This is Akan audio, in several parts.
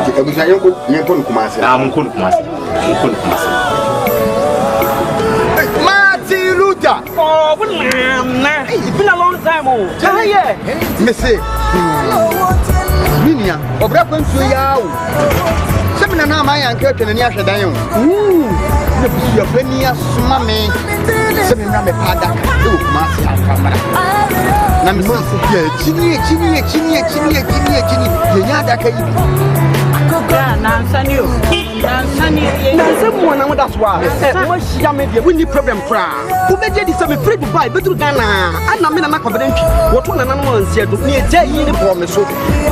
Nti abusua yɛnkɔ yɛnkɔ no Kumasi. Ah, monkɔ no Kumasi. Monkɔ no Kumasi. Martin Luther. Oh, what nana? It's been a long time, oh. Yeah, yeah. Me se, me nua, ɔbrɛ kwantuo yi ara o. Sɛ me nana ama yɛn anka atwa n'ani ahwɛ dan o. Na busuapani asoma me sɛ memmra mɛpa adaka ɛwɔ Kumasi amfa mmra. Na me se, yɛ akyini akyini akyini akyini akyini akyini yɛnya adaka yi bi. Nansa ni o. Nansa ni. Nansa mu na woda so a. Ɛ wɔahyia me deɛ wonni problem koraa. Wobɛgye di sɛ mefiri Dubai bɛduru Ghana ana me nana Kwabena Ntwi wɔto nananom ansi adu ne agya yi ne bɔɔ me so.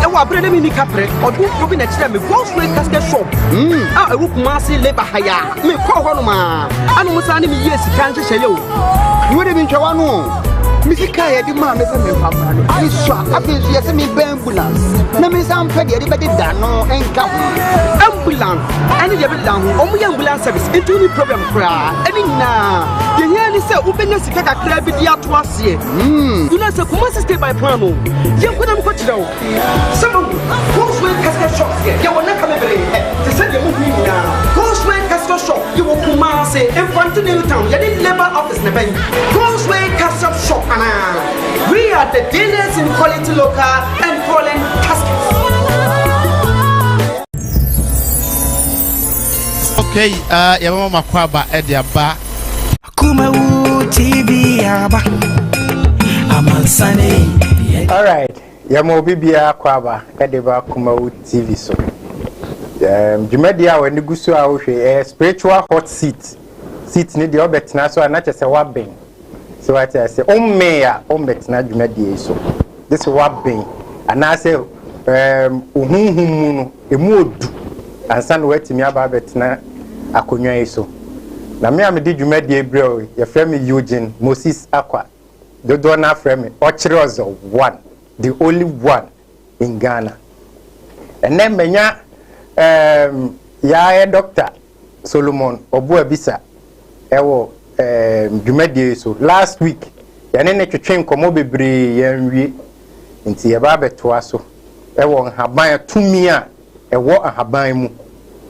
Ɛwɔ aberɛ ne menni kaprɛ ɔdomfoɔ bi na ɛkyerɛ me God's Way Casket Shop a ɛwɔ Kumasi Labour ha yi a mekɔɔ hɔ nom a ana ɔmo saa ne me yie sika nhyehyɛeɛ o. Wo de mentwa w'ano o. Me sika a yɛde maa me sɛ memfa mmra no, esua. Afei nso yɛsɛ mebɛ ambulance na mensan mpɛ deɛ yɛde bɛdeda no nka ho. Ambulance ɛne deɛ ɛbɛdeda ho, ɔmo yɛ ambulance service nti wonni problem koraa. Ɛne nyinaa, deɛ hia ne sɛ wobɛnya sika kakra bi de ato aseɛ. You know sɛ Kumasi stay by plan o. Yɛnkɔ na menkɔkyerɛ wo. Sɛ mahu Causeway Casket Shop deɛ, yɛwɔ nnaka bebree ɛ, te sɛ deɛ mohu yi nyinaa. Causeway Casket Shop, yɛwɔ Kumasi, Mfante New Town, yɛne Labour Office na ɛbɛn. Causeway Casket Shop anaa? We are the dealers in quality local and foreign caskets. Okay, uh, yɛbɛma makɔ aba ɛde aba. Kumawu TV aba. Amansane. All right. Yɛma obi biara akwaaba de ba Kumawu TV so. Um, dwumadi a w'ani gu so a wohwɛ ɛyɛ spiritual hot seat. Seat ne deɛ ɔbɛtena so a na kyerɛ sɛ waben. So wate ase, wommee a wommɛtena dwumadie yi so. Gye sɛ waben anaasɛ um, ohunhum mu no emu odu ansa na woatumi aba abɛtena akonnwa yi so. Na me a mede dwumadie brɛ wo, yɛfrɛ me Eugene Moses Akwa. Dodoɔ no ara frɛ me Ɔkyere Ɔzɔ one, the only one in Ghana. Ɛnnɛ manya um, yɛayɛ Dr. Solomon Obuabisa ɛwɔ um, dwumadie yi so. Last week, yɛne ne twetwe nkɔmmɔ bebree yɛnwie. Nti yɛba abɛtoa so ɛwɔ nhaban tumi a ɛwɔ ahaban mu.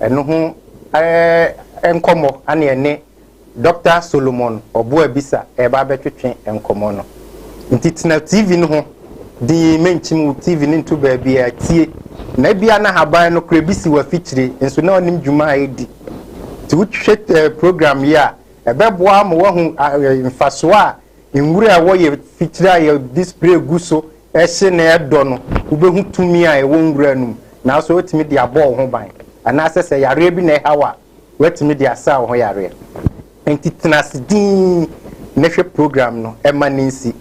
Ɛno ho eh, nkɔmmɔ ane ɛne Dɔkta Solomon Obuabisa reba abɛtwetwe nkɔmmɔ no. Nti tena TV no ho dinn, mɛnkyim wo TV no nto baabiara, tie. Na ebia na haban no koraa bi si w'afikyire, nso na ɔnim dwuma a ɛdi. Nti wohwɛ program yi a, ɛbɛboa ama woahu mfasoɔ a nwura a ɛwɔ yɛn fikyire a yɛde spray gu so hye na ɛdɔ no, wobɛhu tumi a ɛwɔ nwura no mu, nanso woatumi de abɔ wo ho ban. Anaasɛ sɛ yareɛ bi na ɛha wo a, Woatumi de asa wo ho yareɛ. Enti tena ase dinn na hwɛ program no ma no nsi.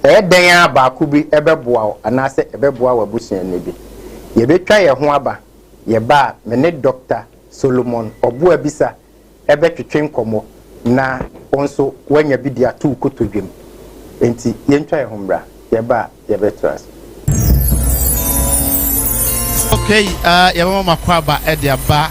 Ɛyɛ dɛn ara baako bi bɛboa wo anaasɛ ɛbɛboa w'abusuani bi. Yɛbɛtwa yɛn ho aba, yɛba a, me ne Dɔkta Solomon Ɔboabisa bɛtwetwe nkɔmmɔ na wo nso woanya bi de ato wo kotodwam. Enti yɛntwa yɛn ho mmra, yɛba a yɛbɛtra so. Okay, uh, yɛbɛma makɔ aba ɛde aba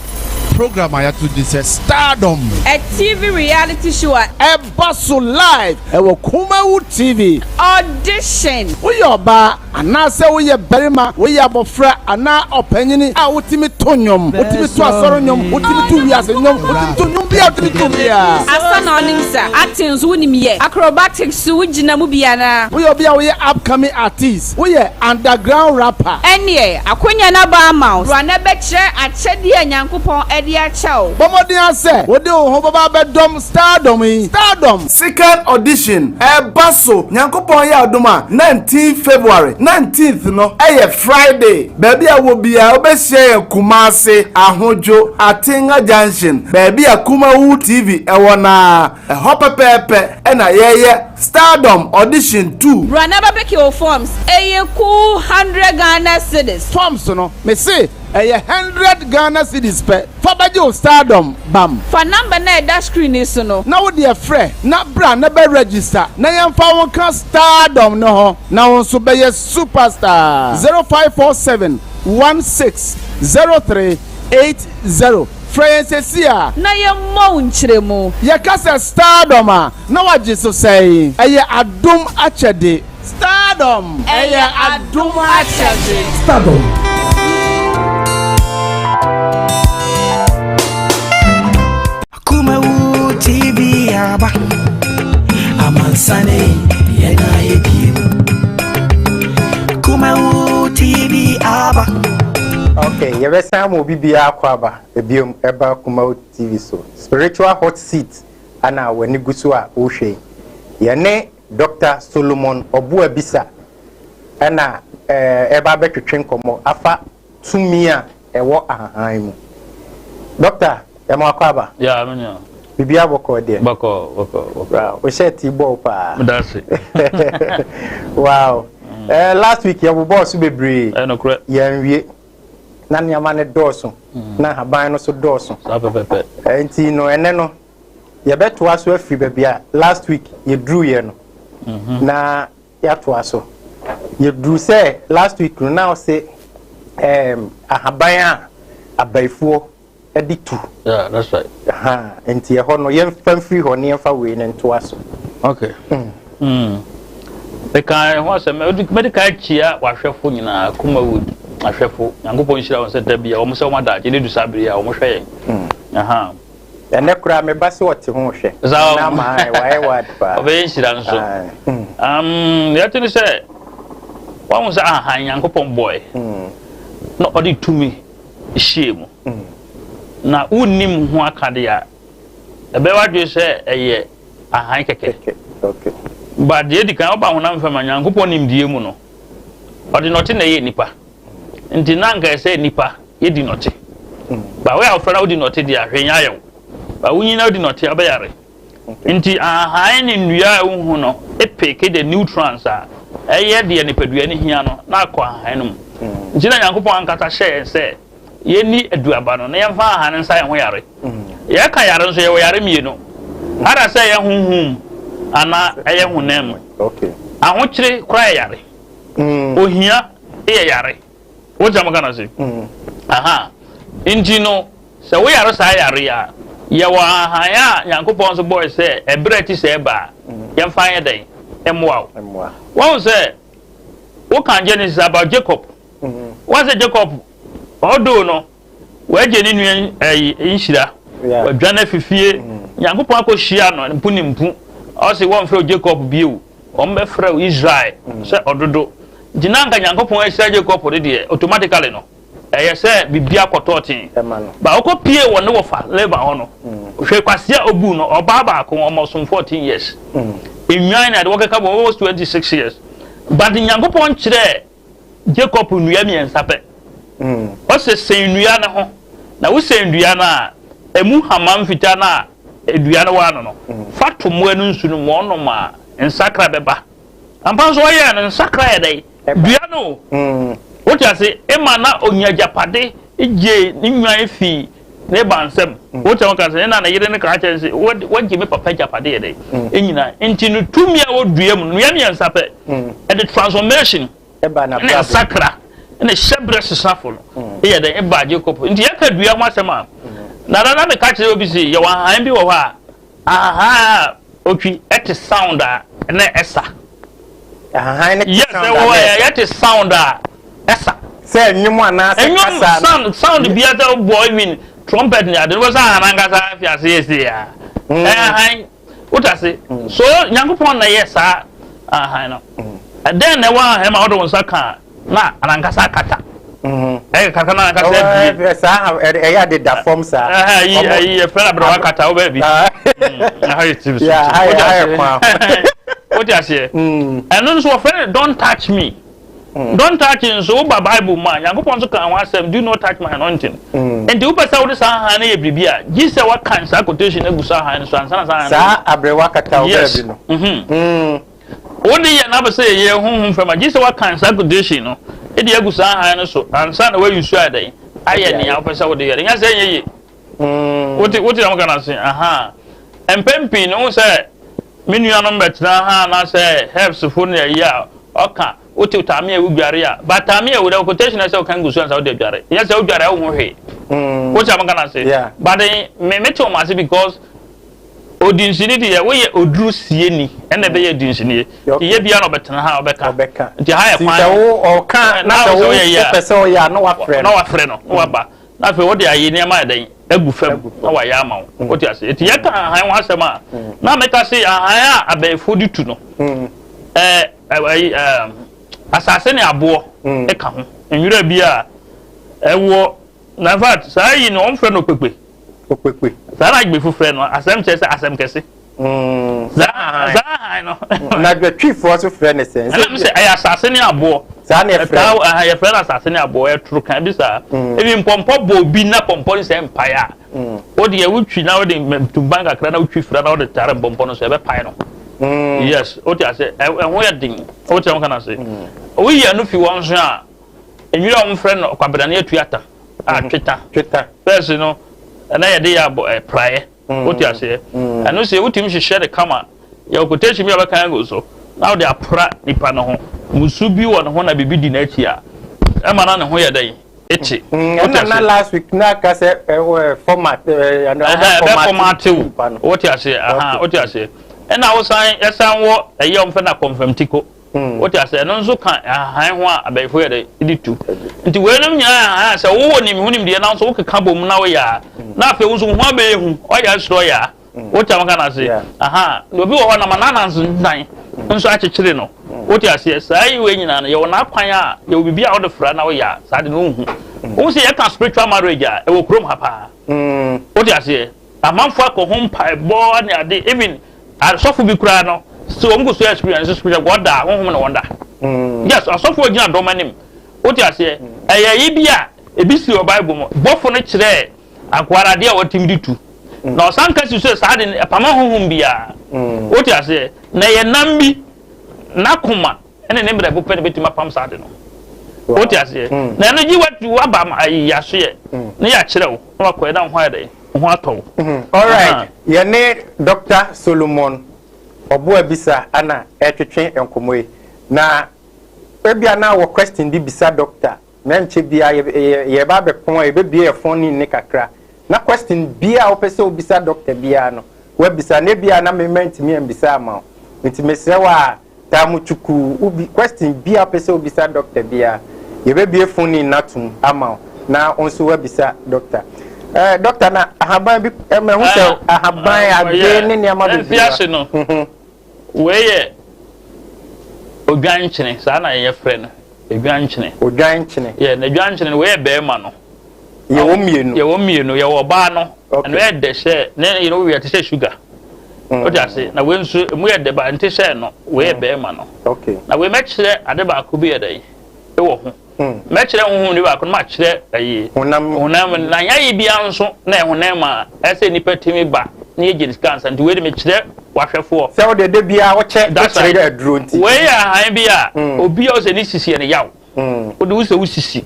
program a yɛato din sɛ Stardom. A TV reality show a. Ɛba so live ɛwɔ Kumawu TV. Audition. Woyɛ ɔbaa anaasɛ woyɛ barima, woyɛ abɔfra anaa ɔpanyini a wotumi to nnwom, wotumi to asɔre nnwom, wotumi to wiase nnwom, wotumi to nnwom biara a wotumi to biara. Asa na ɔnim sa, acting nso wonim yɛ, acrobatics nso wogyina mu bi anaa? Woyɛ obi a woyɛ upcoming artiste, woyɛ underground rapper. Ɛnneɛ, akwanya no aba ama wo. Bra na bɛkyerɛ akyɛdeɛ a Nyankopɔn de akyɛ wo. Bɔ mmɔden ara sɛ wode wo ho bɛba abɛdɔm Stardom yi, Stardom! Second audition ɛɛba so Nyankopɔn yɛ adom a 19 February, 19th no ɛyɛ Friday, baabi a wɔ biara wobɛhyia yɛn Kumasi, Ahodwo, Atenga Junction, baabi a Kumawu TV ɛwɔ no ara, ɛhɔ pɛpɛɛpɛ ɛna yɛyɛ Stardom Audition 2. Bra na bɛpeke wo forms, ɛyɛ cool hundred Ghana cedis. Forms no, mese ɛyɛ hundred Ghana cedis pɛ. Fa bɛgye wo stardom bam. Fa number no a ɛda screen yi so no. Na wo deɛ frɛ na bra na bɛ register na yɛnfa wo nka stardom no ho na wo nso bɛyɛ superstar. 0547 16 03 80 Frɛ yɛn sesie a. Na yɛmmɔ wo nkyerɛmu. Yɛka sɛ stardom a na wagye so sɛn? Ɛyɛ adom akyɛde. Stardom! Ɛyɛ adom akyɛde. Stardom! aba. Amansane yɛn ayɛ biem. Kumawu TV aba. Okay, yɛbɛsan ma obi biara akɔ aba ebiom ɛba Kumawu TV so. Spiritual Hot Seat ana w'ani gu so a wohwɛ yi. Yɛne Dr. Solomon Obuobisa ɛna ɛba abɛtwetwe nkɔmmɔ afa tumi a ɛwɔ ahahan mu. Doctor, ɛma akɔ aba. Ya, me nua. Biribiara bɔkɔɔ deɛ? Bɔkɔɔ, bɔkɔɔ, bɔkɔɔ. Wow, wohyɛ tii bɔɔ paa. Meda ase. Wow. Last week yɛbobɔɔ so bebree. Ɛnokorɛ. Yɛnwie. Na nneɛma no dɔɔso. Na ahaban no so dɔɔso. Saa pɛpɛpɛ. Nti no ɛnɛ no yɛbɛtoa so afiri baabi a last week yɛduruiɛ no. Na yɛatoa so. Yɛduru sɛ last week no na ɔse ahaban a abayifoɔ de tu. Yeah, that's right. Ha, nti ɛhɔ no yɛmfa mfiri hɔ ne yɛmfa wei no ntoa so. Okay. Meka ho asɛm, mɛde ka kyia wahwɛfo nyinaa, Kumawood ahwɛfo. Nyankopɔn nhyira wɔn sɛ da bi a wɔn sɛ wɔn adagye ne du saa bere a wɔn hwɛ yɛn. Aha. Ɛnɛ koraa meba sɛ ɔte ho hwɛ. Saa Na ma wayɛ wad paa. Ɔbɛyɛ nhyira nso. Yɛte ne sɛ wɔn sɛ ahan Nyankopɔn bɔe. Na ɔde tumi hyie mu. Na wonnim ho aka de a, ɛbɛyɛ wadwene sɛ ɛyɛ ahan kɛkɛ. Okay. But deɛ edi kan ɔba honam fam a Nyankopɔn nimdeɛ mu no, ɔde nɔte na ɛyɛ nipa. Nti na anka ɛsɛ nipa yɛdi nɔte. Ba wo a wofra na wodi nɔte deɛ ahwɛ nyɛ ayɛ wo. Ba wonyi na wodi nɔte a wobɛyare. Nti ahan ne nnua a wohu no epeke the nutrients a ɛyɛ deɛ nipadua no hia no na akɔ ahan no mu. Nti na Nyankopɔn ankasa hyɛ yɛn sɛ yɛnni aduaba no na yɛmfa ahan no nsa yɛn ho yare. Yɛka yare nso yɛwɔ yare mmienu. Ada sɛ ɛyɛ honhom anaa ɛyɛ honam mu. Okay. Ahokyere koraa yɛ yare. Ohia yɛ yare. Wote mo ka na se? Aha. Nti no sɛ woyare saa yare a yɛwɔ ahan a Nyankopɔn nso bɔɔ sɛ ɛberɛ ti sɛ ɛba a yɛmfa nyɛ dɛn mmoa wo. Wɔn sɛ woka Genesis about Jacob. Wɔn sɛ Jacob ɔdoo no wagye ne nua ɛyi nhyira. Wadwane afi fie. Nyankopɔn akɔhyia no mpu ne mpu. Ɔse wɔmfrɛ Jacob bio. Wɔn bɛfrɛ wo Israel sɛ ɔdodo. Nti na anka Nyankopɔn ahyira Jacob de deɛ automatically no ɛyɛ sɛ biribi akɔtɔ ten. Ba ɔkɔ pie wɔ ne wɔfa Laban hɔ no. Hwɛ kwasi a obu no ɔbaa baako ɔma ɔsom 14 years. Nnwan na de wɔkeka bɔ almost 26 years. But Nyankopɔn kyerɛ Jacob nnua mmiɛnsa pɛ. Ɔsɛ sɛn nnua no ho. Na wosɛn dua no a emu hama mfitaa no a dua no wɔ ano no fa to mmoa no nsu no mu ɔnom a nsakra bɛba. Ampa nso ɔyɛɛ no nsakra yɛ dɛn? Dua no o. Wote ase ema na onya agyapade gye ne nnwan fi ne ba nsam. Wote ho ka sɛ na ne yere no ka kyerɛ sɛ wagye me papa agyapade yɛ dɛn? Nyinaa. Nti no tumi a wɔdua mu no nnua mmiɛnsa pɛ ɛde transformation ne nsakra ne hyɛbrɛ sesafo no yɛ dɛn ɛba Jacob. Nti yɛka dua ho asɛm a na na meka kyerɛ obi sɛ yɛwɔ ahan bi wɔ hɔ a ahahan a otwi ɛte sound a na ɛsa. Ahahan ne Yes, sound a ɛwɔ na ɛsa. yɛte sound a ɛsa. Sɛ nnwom anaasɛ Nnwom kasa. sound bi ata bɔ even trumpet ne ade no sɛ ahan ankasa afi ase yɛ se ya. Ahan wotase. So Nyankopɔn na yɛ saa ahan no. Ɛdɛn na ɛwɔ ahan ma wode wo nsa ka na anankasa akata. Ɛyɛ kata na anankasa abie. Saa ɛyɛ ade da fam saa. Ayi ayi yɛfrɛ no abrɛwa kata wo baabi. Aha yɛ tv so. Aha yɛ kwan. Wote aseɛ. Ɛno nso wɔfrɛ no don't touch me. Don't touch nso woba Bible mu a Nyankopɔn nso ka ho asɛm, do not touch my anointing. Nti wopɛ sɛ wode saa ahan no yɛ biribi a gye sɛ woakan saa quotation agu saa ahan no so ansa na saa ahan no. Saa abrɛwa kata wo baabi no. Wode yɛ na apɛ sɛ yɛyɛ honhom fam a gye sɛ woakan saa quotation no de agu saa ahan no so ansa na woayi so ayɛ dɛn ayɛ nea wopɛ sɛ wode yɛ no. Nyɛ sɛ ɛnyɛ yie. Wote na moka no ase. Aha. Mpɛn pii no wo sɛ me nuanom bɛtena ha anaasɛ herbs fo ne ayi a ɔka wote taame a wodware a ba taame a wodɛ quotation sɛ woka ngu so ansa wode adware. Nyɛ sɛ wodware a wohu hwee. Wote a moka no ase. But me mete wɔn ase because odinsini deɛ woyɛ oduru sieni ɛna ɛbɛyɛ odinsini. Yɛ bia na ɔbɛtena ha ɔbɛka. Nti ha yɛ kwan. Sɛ wo ɔka na sɛ wo pɛ sɛ ɔyɛ a na wafrɛ no. Na wafrɛ no na waba. Na afei wode ayɛ nneɛma ayɛ dɛn? agu fam na wayɛ ama wo. Mm. Wote ase? Eti yɛka ahan ho asɛm a, mm. na meka se ahan a abɛɛfo de tu no, mm. ɛɛ ɛyi ɛɛ asase ne aboɔ ɛka ho. Nwura bi a ɛwɔ na in fact saa yi no wɔn frɛ no okpekpe. Okpekpe. Saa na agbefo frɛ no asɛm kyerɛ sɛ asɛm kɛse. Mm. Saa saa han no. Na dwatwifoɔ nso frɛ ne sɛn? Ɛna sɛ ɛyɛ asase ne aboɔ. Saa na yɛfrɛ no. Ɛtaa yɛfrɛ no asase ne aboɔ ɛtoro kan bi saa. Mm. Ebi mpɔmpɔ bɔ obi na pɔmpɔ no sɛ mpae a. Mm. Wode yɛ wotwi na wode tumban kakra na wotwi fira na wode tare mpɔmpɔ no so ɛbɛpae no. Mm. Yes, wote ase ɛho yɛ den. Wote ho kana ase. Woyi ɛno fi wɔn so a nwura a wɔfrɛ no kwabrane atuata a tweta. Tweta. Fɛs no ɛna yɛde yɛ abɔ praeɛ. Wote aseɛ? Ɛno sɛ wotumi hyehyɛ no kama, yɛwɔ quotation bi a wɔbɛka agu so, na wode apra nipa no ho. Musu bi wɔ ne ho na biribi di n'akyi a, ɛma na ne ho yɛ dɛn? Ete. Wote aseɛ? Na last week na aka sɛ ɛwɔ format. Ɛbɛ format wo. Wote aseɛ? Aha, wote aseɛ? Ɛna wosan ɛsan wɔ ɛyɛ wɔn fɛ na kɔnfɛmtiko. Wote aseɛ? Ɛno nso ka ahahan ho a abɛɛfo yɛ dɛ de tu. Nti weinom nyinaa yɛ ahahan a sɛ wowɔ nim ho nimdeɛ na nso wokeka bom na woyɛ a, na afei wo nso wo ho abɛyɛ hu, ɔyɛ asuro ɔyɛ a. Wote a maka no ase? Aha. Na obi wɔ hɔ nam ananansan nso akyekyere no. Wote aseɛ? Saa yi wei nyinaa no, yɛwɔ n'akwan a, yɛwɔ biribi a wode fra na woyɛ a, saa de no wonhu. Wohu sɛ yɛka spiritual marriage a, ɛwɔ kurom ha paa. Wote aseɛ? Amanfoɔ akɔ ho mpaebɔ ne ade, even Asɔfo bi koraa no, still wɔn kɔ so experience spiritual God da honhom na wɔn da. Mm. Yes, asɔfo gyina dɔm anim. Wote aseɛ? Mm. Ɛyɛ yi bi a ebi si wɔ Bible mu. Bɔfo no kyerɛɛ akoa no adeɛ a wɔtumi de tu. Mm. Na ɔsan ka si so saa de ɛpama honhom biara. Mm. Wote aseɛ? Na ɛyɛ nam bi n'akoma ɛne ne mmerɛbo pɛ na ebetumi apam saa ade no. Wote aseɛ? Mm. Na ɛno gye watu waba ayi asoɛ ne yɛakyerɛ wo na wakɔɛ na wo ho ayɛ dɛ. ho atɔ wo. Mhm. Alright, yɛne Dr. Solomon Ɔboabisa ana ɛretwetwe nkɔmmɔ yi. Na ebia na wɔ question bi bisa doctor, na nkyɛ bia yɛba abɛpɔn a yɛbɛbue yɛ phone in ne kakra. Na question bia a wopɛ sɛ wobisa doctor biara no, woabisa. Na ebia na me mantumi ambisa ama wo. Nti mesrɛ wo a, Taa mu kyukuu wo bi question bia wopɛ sɛ wobisa doctor bia yɛbɛbue phone in no atom ama wo na wo nso woabisa doctor. Eh, doctor na ahaban bi eh, mahu sɛ ahaban adwe ne nneɛma bebree. Mfiase no, wei yɛ odwan nkyene, saa na yɛfrɛ no, odwan nkyene. Odwan nkyene. Yɛ, na odwan nkyene no, wei yɛ bɛrima no. Yɛwɔ mmienu. Yɛwɔ mmienu. Yɛwɔ ɔbaa no. Ɛno yɛ dɛ sɛ ne yɛn wia te sɛ sugar. Mm. Wote ase na wei nso emu yɛ dɛ ba nte sɛ no wei yɛ mm. bɛrima no. Okay. Na wei mɛkyerɛ ade baako bi yɛ dɛ ɛwɔ ho. Mm. Mɛkyerɛ honhom ne baako no makyerɛ ɛyi. Honam. Honam na nyɛ yi bia nso na ɛhonam a ɛsɛ nipa timi ba ne yɛ gyina sika nsa nti wei de mekyerɛ wahwɛfoɔ. Sɛ wode de bia wokyɛ wokyerɛ aduro nti. Wei yɛ ahan bi a obi a ɔsɛ ne sisi yɛ ne yaw. Wode wo sɛ wo sisi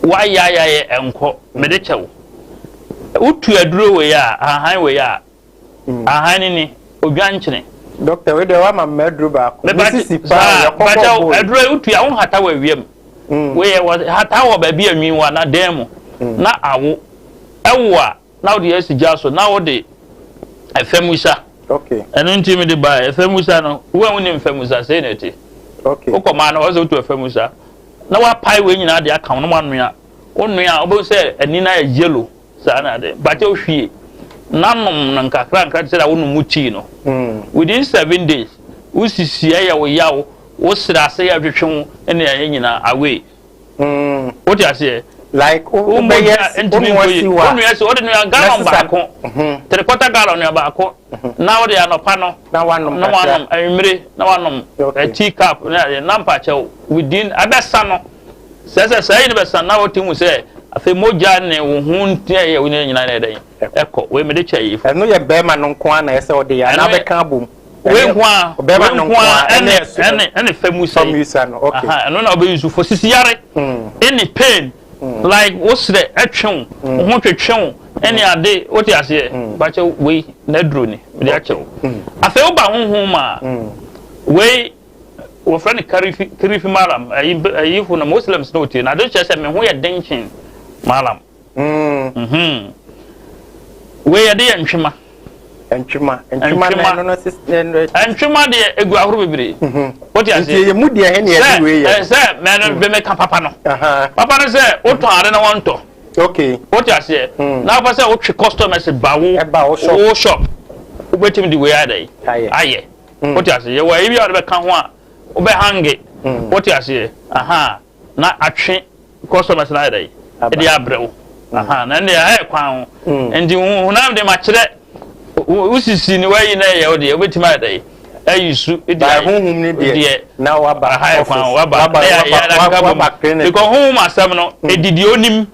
w'ayayayɛ ɛnkɔ mede kyɛ wo. Wotu aduro wei a ahahan wei a ahahan no ni odwa nkyene. Doctor wei deɛ wama me aduro baako. Me sisi paa yɛ kɔkɔ bɔ. Aduro yi wotu a wo hata wɔ awia mu. Wei yɛ wɔ hata wɔ baabi a nwi wɔ anaa dan mu na awo ɛwo a na wode asi gya so na wode ɛfam sa. Okay. Ɛno nti mede bae. Ɛfam sa no, wo a wonim fam sa, sei na ɛte. Okay. Wokɔ maa no, ɔsɛ wotu ɛfam sa. Na wapae wei nyinaa de aka ho na wanoa. Wonoa a, wobɛhu sɛ ani no ayɛ yellow saa na ade. Bakyɛ wohwie na nom no nkakra nkakra te sɛ deɛ wonom wo tea no. Within 7 days, wosisi ɛyɛ wo yaw, wo srɛ ase yɛ twetwe wo ne ɛyɛ nyinaa away. Wote aseɛ? Like wo bɛyɛ ntumi nkɔ yi. Wo nua si wode nua gallon baako. 3/4 gallon nua baako. Na wode anɔpa no. Na wanom na wanom anwummere na wanom tea cup na na mpakyɛw within abɛsa no. Sɛ saa yi no bɛsa na wote mu sɛ afei mogya ne wo ho ntia yɛ wo nyinaa na ɛdɛn ɛkɔ. Wei mede kyɛ yi. Ɛno yɛ bɛrima no nko ara na ɛsɛ ɔde yɛ anaa bɛka abom. Wei nko a wei nko a ɛne ɛne ɛne fam sa yi no okay ɛno na ɔbɛyi so for sisi yare ɛne pain like wosrɛ ɛtwe wo ho twetwe wo ɛne ade wote aseɛ bakyɛ wei na aduro ni mede akyɛ wo afei woba honhom a wei wɔfrɛ no karifi kirifi malam ayi ayifo na Muslims na otie na ade kyerɛ sɛ me ho yɛ den kyen malam. Wei yɛde yɛ ntwema. Ntwema. Ntwema na ɛno no sisi. Ntwema deɛ egu ahorow bebree. Wote aseɛ. Nti yɛ mu deɛ ɛne yɛde wei yɛ. Sɛ mɛ no bɛ mɛka papa no. Papa no sɛ wotɔn ade na wɔntɔ. Okay. Wote aseɛ? Na wopɛ sɛ wotwe customers ba wo Ɛba wo shop. wo shop. Wobɛtumi de wei ayɛ dɛn? Ayɛ. Ayɛ. Wote aseɛ? Yɛwɔ ayi bi a wode bɛka ho a wobɛhange. Wote aseɛ? Aha. Na atwe customers no ayɛ dɛn? Aba. Ɛde abrɛ wo. Aha. Na ɛndeɛ ɛyɛ kwan ho. Nti honam de makyerɛ wosisi ne wayi na ɛyɛ wo deɛ wobɛtumi ayɛ dɛn? Ayi su de By ayɛ. honhom ne deɛ na waba Aha yɛ kwan office. waba. Waba Na yɛ- yɛ- waba yɛ- waba clinic. Because honhom asɛm no ɛdidi onim.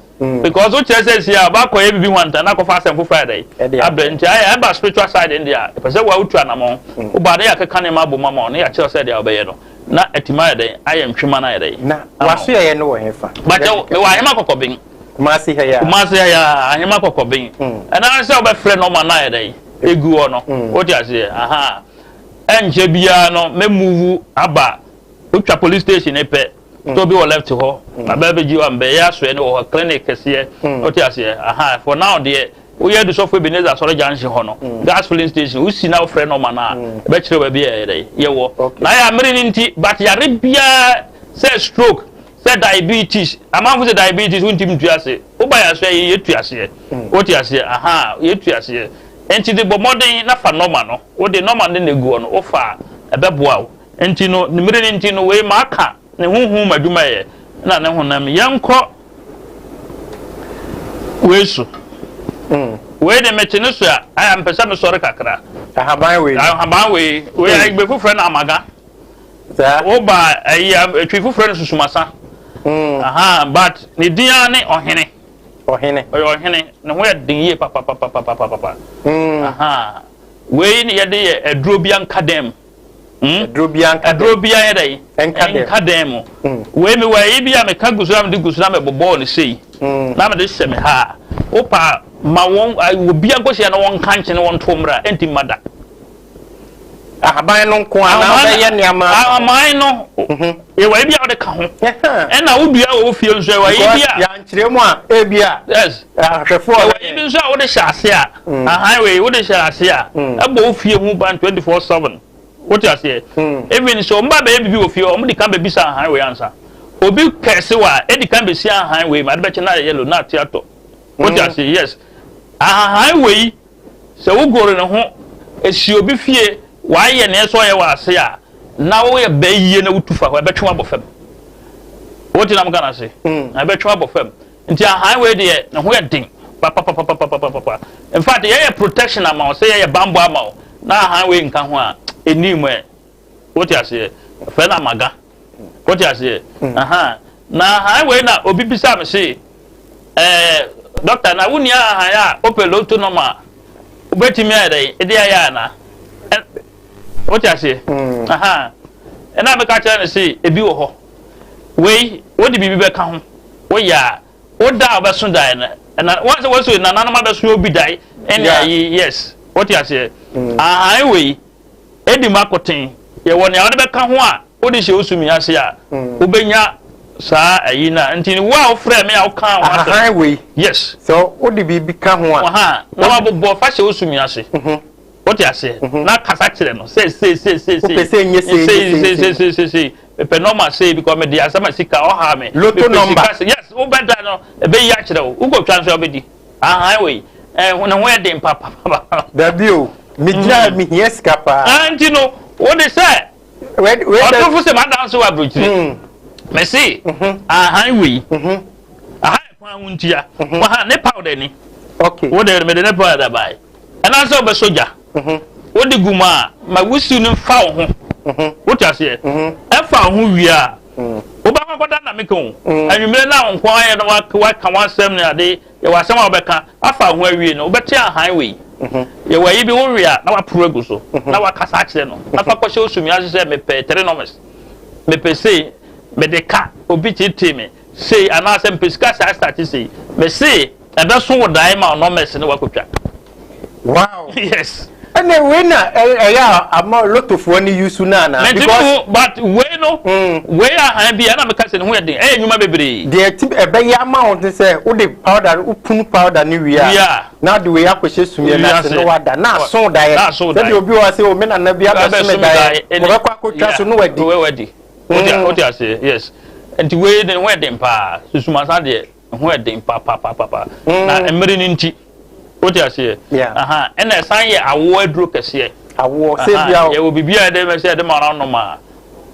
Because wokyerɛ sɛ si a ɔbaakɔ yɛ bibi hwanta na akɔfa asɛm foforɔ ayɛ Ɛde dɛn abrɛ nti ayɛ ɛba spiritual side no deɛ a ɛpɛ sɛ woa wotu anammɔn woba ne yɛakeka nneɛma abɔ mu ama wo ne yɛakyerɛ sɛ deɛ wobɛyɛ no na atumi ayɛ dɛn ayɛ ntwema no ayɛ dɛn Na waso yɛ no wɔ hefa? Bakyɛ mewɔ ahema kɔkɔben. Kumasi ha ya. Kumasi ha ya ahema kɔkɔben. Ɛna sɛ wobɛfrɛ nɔma no ayɛ dɛn egu hɔ no wote aseɛ aha ɛnkyɛ biara no mɛmuvu aba wotwa police station ne pɛ tó bi wɔ left hɔ abɛ bɛgye wa mbɛ yɛ asoɛ ne wɔ hɔ clinic kɛseɛ wote aseɛ aha for now deɛ woyɛ dusɔfo Ebenezer asɔre junction hɔ no gas filling station wosi na wofrɛ nɔma no a ɛbɛkyerɛ baabi a yɛ dɛ yɛwɔ na yɛ amere no nti but yare biara sɛ stroke sɛ diabetes amanfo sɛ diabetes wontimi ntu ase woba yɛ asoɛ yɛ yɛtu aseɛ wote aseɛ aha yɛtu aseɛ nti de bɔ mmɔden na fa nɔma no wode nɔma no na egu hɔ no wofa a ɛbɛboa wo nti no ne mmere no nti no wei maaka ne honhom adwuma yɛ na ne honam yɛnkɔ wei so wei de mete ne so a ayɛ mpɛ sɛ mesɔre kakra. Ahaban wei. Ahaban wei wei ayigbe foforɔ no amaga. Saa. Woba ayi atwi foforɔ no susumasa. Aha but ne din ara ne ɔhene. Ɔhene. Ɔyɛ ɔhene ne ho yɛ den yie papapapapapapa. Aha wei ne yɛde yɛ aduro bi anka dan mu. Aduro bi anka dan. Aduro bi ayɛ dɛ. Nka dan. Nka dan mu. Wei mi wɔ ayi bi a meka gu so na mede gu so na mebobɔɔ ne sei. Na mede hyɛ me ha. Wopa ma wɔn obi ankɔhyia na wɔn nka nkyene wɔn to mmra ɛnti mma da. Ahaban no nko a na wobɛyɛ nneɛma. Ahaban no yɛwɔ ayi bi a wɔde ka ho. Ɛna wodua wɔ wo fie nso yɛwɔ ayi bi a. Yɛankyerɛ mu a ebi a. Yes. Ahwɛfoɔ. Yɛwɔ ayi bi nso a wode hyɛ ase a. Ahan wei wode hyɛ ase a. Ɛbɔ wo fie ho ban 24/7. Wote aseɛ. Even sɛ wɔn ba bɛyɛ bibi wɔ fie wɔn de kan bɛbisa ahan wei ansa. Obi kɛse wa edi kan bɛsi ahan wei ma ade bɛkyɛ na ayɛ yellow na ate atɔ. Wote aseɛ yes. Ahan wei sɛ wogoro ne ho esi obi fie wayɛ nea ɛsɛ ɔyɛ wɔ ase a na woyɛ bɛɛ yie na wotu fa hɔ ɛbɛtwe abɔ fam. Wote nam Ghana ase ɛbɛtwe abɔ fam. Nti ahan wei deɛ ne ho yɛ den papapapapapapa. In fact yɛyɛ protection ama wo sɛ yɛyɛ bambɔ ama wo na ahan wei nka ho a ɛni mu ɛ. Wote aseɛ fɛ na amaga. Wote aseɛ aha na ahan wei na obi bisa me se ɛɛ doctor na wo nua ahan a wopɛ loto nɔma a wobɛtumi ayɛ dɛn ɛde ayɛ ana? Wote aseɛ aha ɛna meka kyerɛ no se ebi wɔ hɔ wei wode biribi bɛka ho woyɛ a woda a wobɛso dae no ɛna wɔn sɛ wɔso nananom abɛso obi dae ɛne ayi yes wote aseɛ ahan wei edi mu akoten yɛwɔ nea wode bɛka ho a wode hyɛ wo sumi ase a wobɛnya saa ayi na nti wo a wofrɛ me a woka ho asɛm Ahahan wei. Yes. Sɛ wode biribi ka ho a. Aha na wabobɔ fa hyɛ wo sumi ase. Wote aseɛ na kasa kyerɛ no sɛ sei sei sei sei. Wopɛ sɛ nyɛ sei sei sei sei sei sei mepɛ nɔma sei because mede asɛm a sika ɔha me. Lotto number. Yes wobɛda no ɛbɛyi akyerɛ wo wokɔtwa nso a wobɛdi ahan wei ɛɛ ne ho yɛ den papapapa. Dabi o megyina mehia sika paa. Nti no wode sɛ ɔtofo sɛ madanse wɔ aburokyire mese ahan wei aha kwan ho ntia waha ne powder ni wode mede ne powder bae ɛna sɛ wobɛsɔ gya wode gu mu a ma wusiw no mfa wo ho wote aseɛ ɛfa wo ho wie a wobɛkɔ akɔda na meka o anwummerɛ no a wo nko ayɛ no waka w'asɛm ne ade yɛwɔ asɛm a wobɛka afa wo ho awie no wobɛte ahan wei yɛwɔ ayi bi wowe a na waporo agu so na wakasa akyerɛ no na fa kɔhyɛ wo sumi ase sɛ mepɛ three numbers mepɛ sei mede ka obi tietie me sei anaasɛ mepɛ sika saa start sei mese ɛbɛso wo dae ma numbers ne wakɔtwa. Wow. Yes. Ɛnna wei na ɛyɛ a ama lotofoɔ ne yusu no anaa? Mɛnti mi hu but wei no wei ahan bi ɛna meka sɛ ne ho yɛ den ɛyɛ nnwuma bebree. Deɛ ti ɛbɛyɛ ama wo ne sɛ wode powder wopunu powder ne wie a na de wei akɔhyɛ sumiɛ no ase na wada na aso daeɛ sɛdeɛ obi wɔ sɛ o me nana bi abɛso me daeɛ wɔbɛkɔ akɔtwa so na wadi. Wadi. Wote aseɛ yes nti wei ne ho yɛ den paa susumasa deɛ. Ɛho yɛ den papaapapa. Na mmere no nti, wote aseɛ? Aha, ɛna ɛsan yɛ awoɔ aduro kɛseɛ. Awoɔ, sɛ bia o. Yɛwɔ biribi a yɛde sɛ yɛde ma no anom a,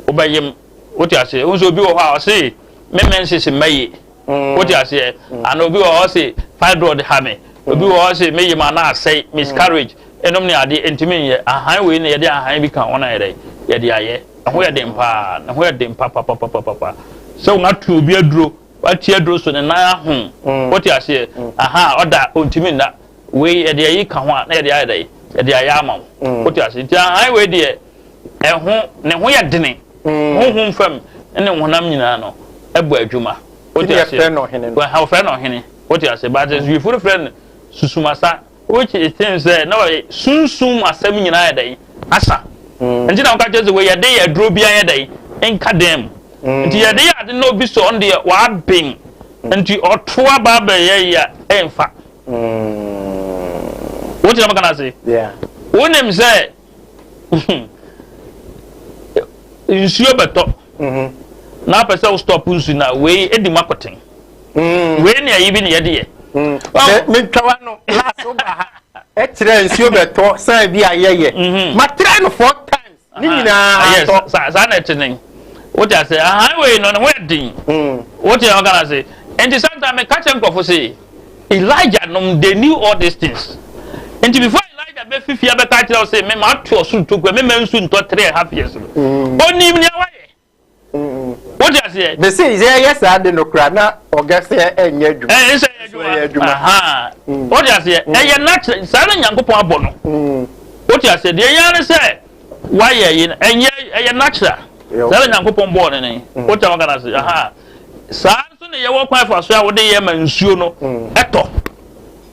wobɛyem. Wote aseɛ? Wohu sɛ obi wɔ hɔ a ɔse me menses mma yie. Wote aseɛ? Ana obi wɔ hɔ ɔse fibroid ha me. Obi wɔ hɔ ɔse me yem ana asɛe, miscarriage, ɛnom ne adeɛ, ɛntumi nyɛ. Ahan wei na yɛde ahan bi ka ho na yɛdɛ, yɛde ayɛ. Ɛho yɛ den paa, ne ho yɛ den papapapapapa. Sɛ wɔn ato obi aduro, wate aduro so ne nan aho, wote aseɛ, aha, ɔda, ɔntumi nna. Wei yɛde ayi ka ho a, na yɛde ayɛ dɛ, yɛde ayɛ ama wo. Wote aseɛ, nti ahan wei deɛ, ɛho, ne ho yɛ dene, honhom fam ne honam nyinaa no, ɛbɔ adwuma. Wote aseɛ, wɔfrɛ no ɔhene no. Wɔfrɛ no ɔhene, wote aseɛ, but Zwifoɔ no frɛ no susumasa. Which it seems sɛ na ɔyɛ sunsum asɛm nyinaa yɛ dɛn asa. Nti na wɔka kyerɛ sɛ wei yɛde yɛ aduro bi ayɛ dɛn nka dan mu. Nti yɛde yɛ ade na obi sɛ ɔno deɛ waben nti ɔto aba abɛyɛ yi a ɛnfa. Wote na maka no ase? Wonim sɛ nsuo bɛtɔ na apɛ sɛ wo stop nsu na wei edi mu akoten. Wei ne ayi bi ne yɛde yɛ. Mentwa wa no last wo ba ha ɛkyerɛ nsuo bɛtɔ san bi a yɛyɛ. Mhm. Matra no four times ne nyinaa atɔ. Saa na ɛte ne. Wote ase ahan wei no ne ho yɛ den. Mm. Wote ɔka na ase. Nti sometimes meka kyerɛ nkurɔfo se Elijah nom they knew all these things. Nti before Elijah bɛfi fie abɛka kyerɛ wo se me ma ato ɔsoro tokua me ma nsu ntɔ 3.5 years no. Onim nea wayɛ. Wote aseɛ? Mese sɛ yɛyɛ saa de no koraa na ɔgɛ sɛ ɛnyɛ adwuma. Ɛyɛ sɛ ɛyɛ adwuma. Wote aseɛ? Ɛyɛ natural saa na Nyankopɔn abɔ no. Wote aseɛ? Deɛ ɛyɛ ne sɛ wayɛ yi no ɛnyɛ ɛyɛ natural. Saa na Nyankopɔn bɔɔ ne ne. Wote wɔn kana ase? Saa nso na yɛwɔ kwan fa so a wode yɛ ma nsuo no ɛtɔ.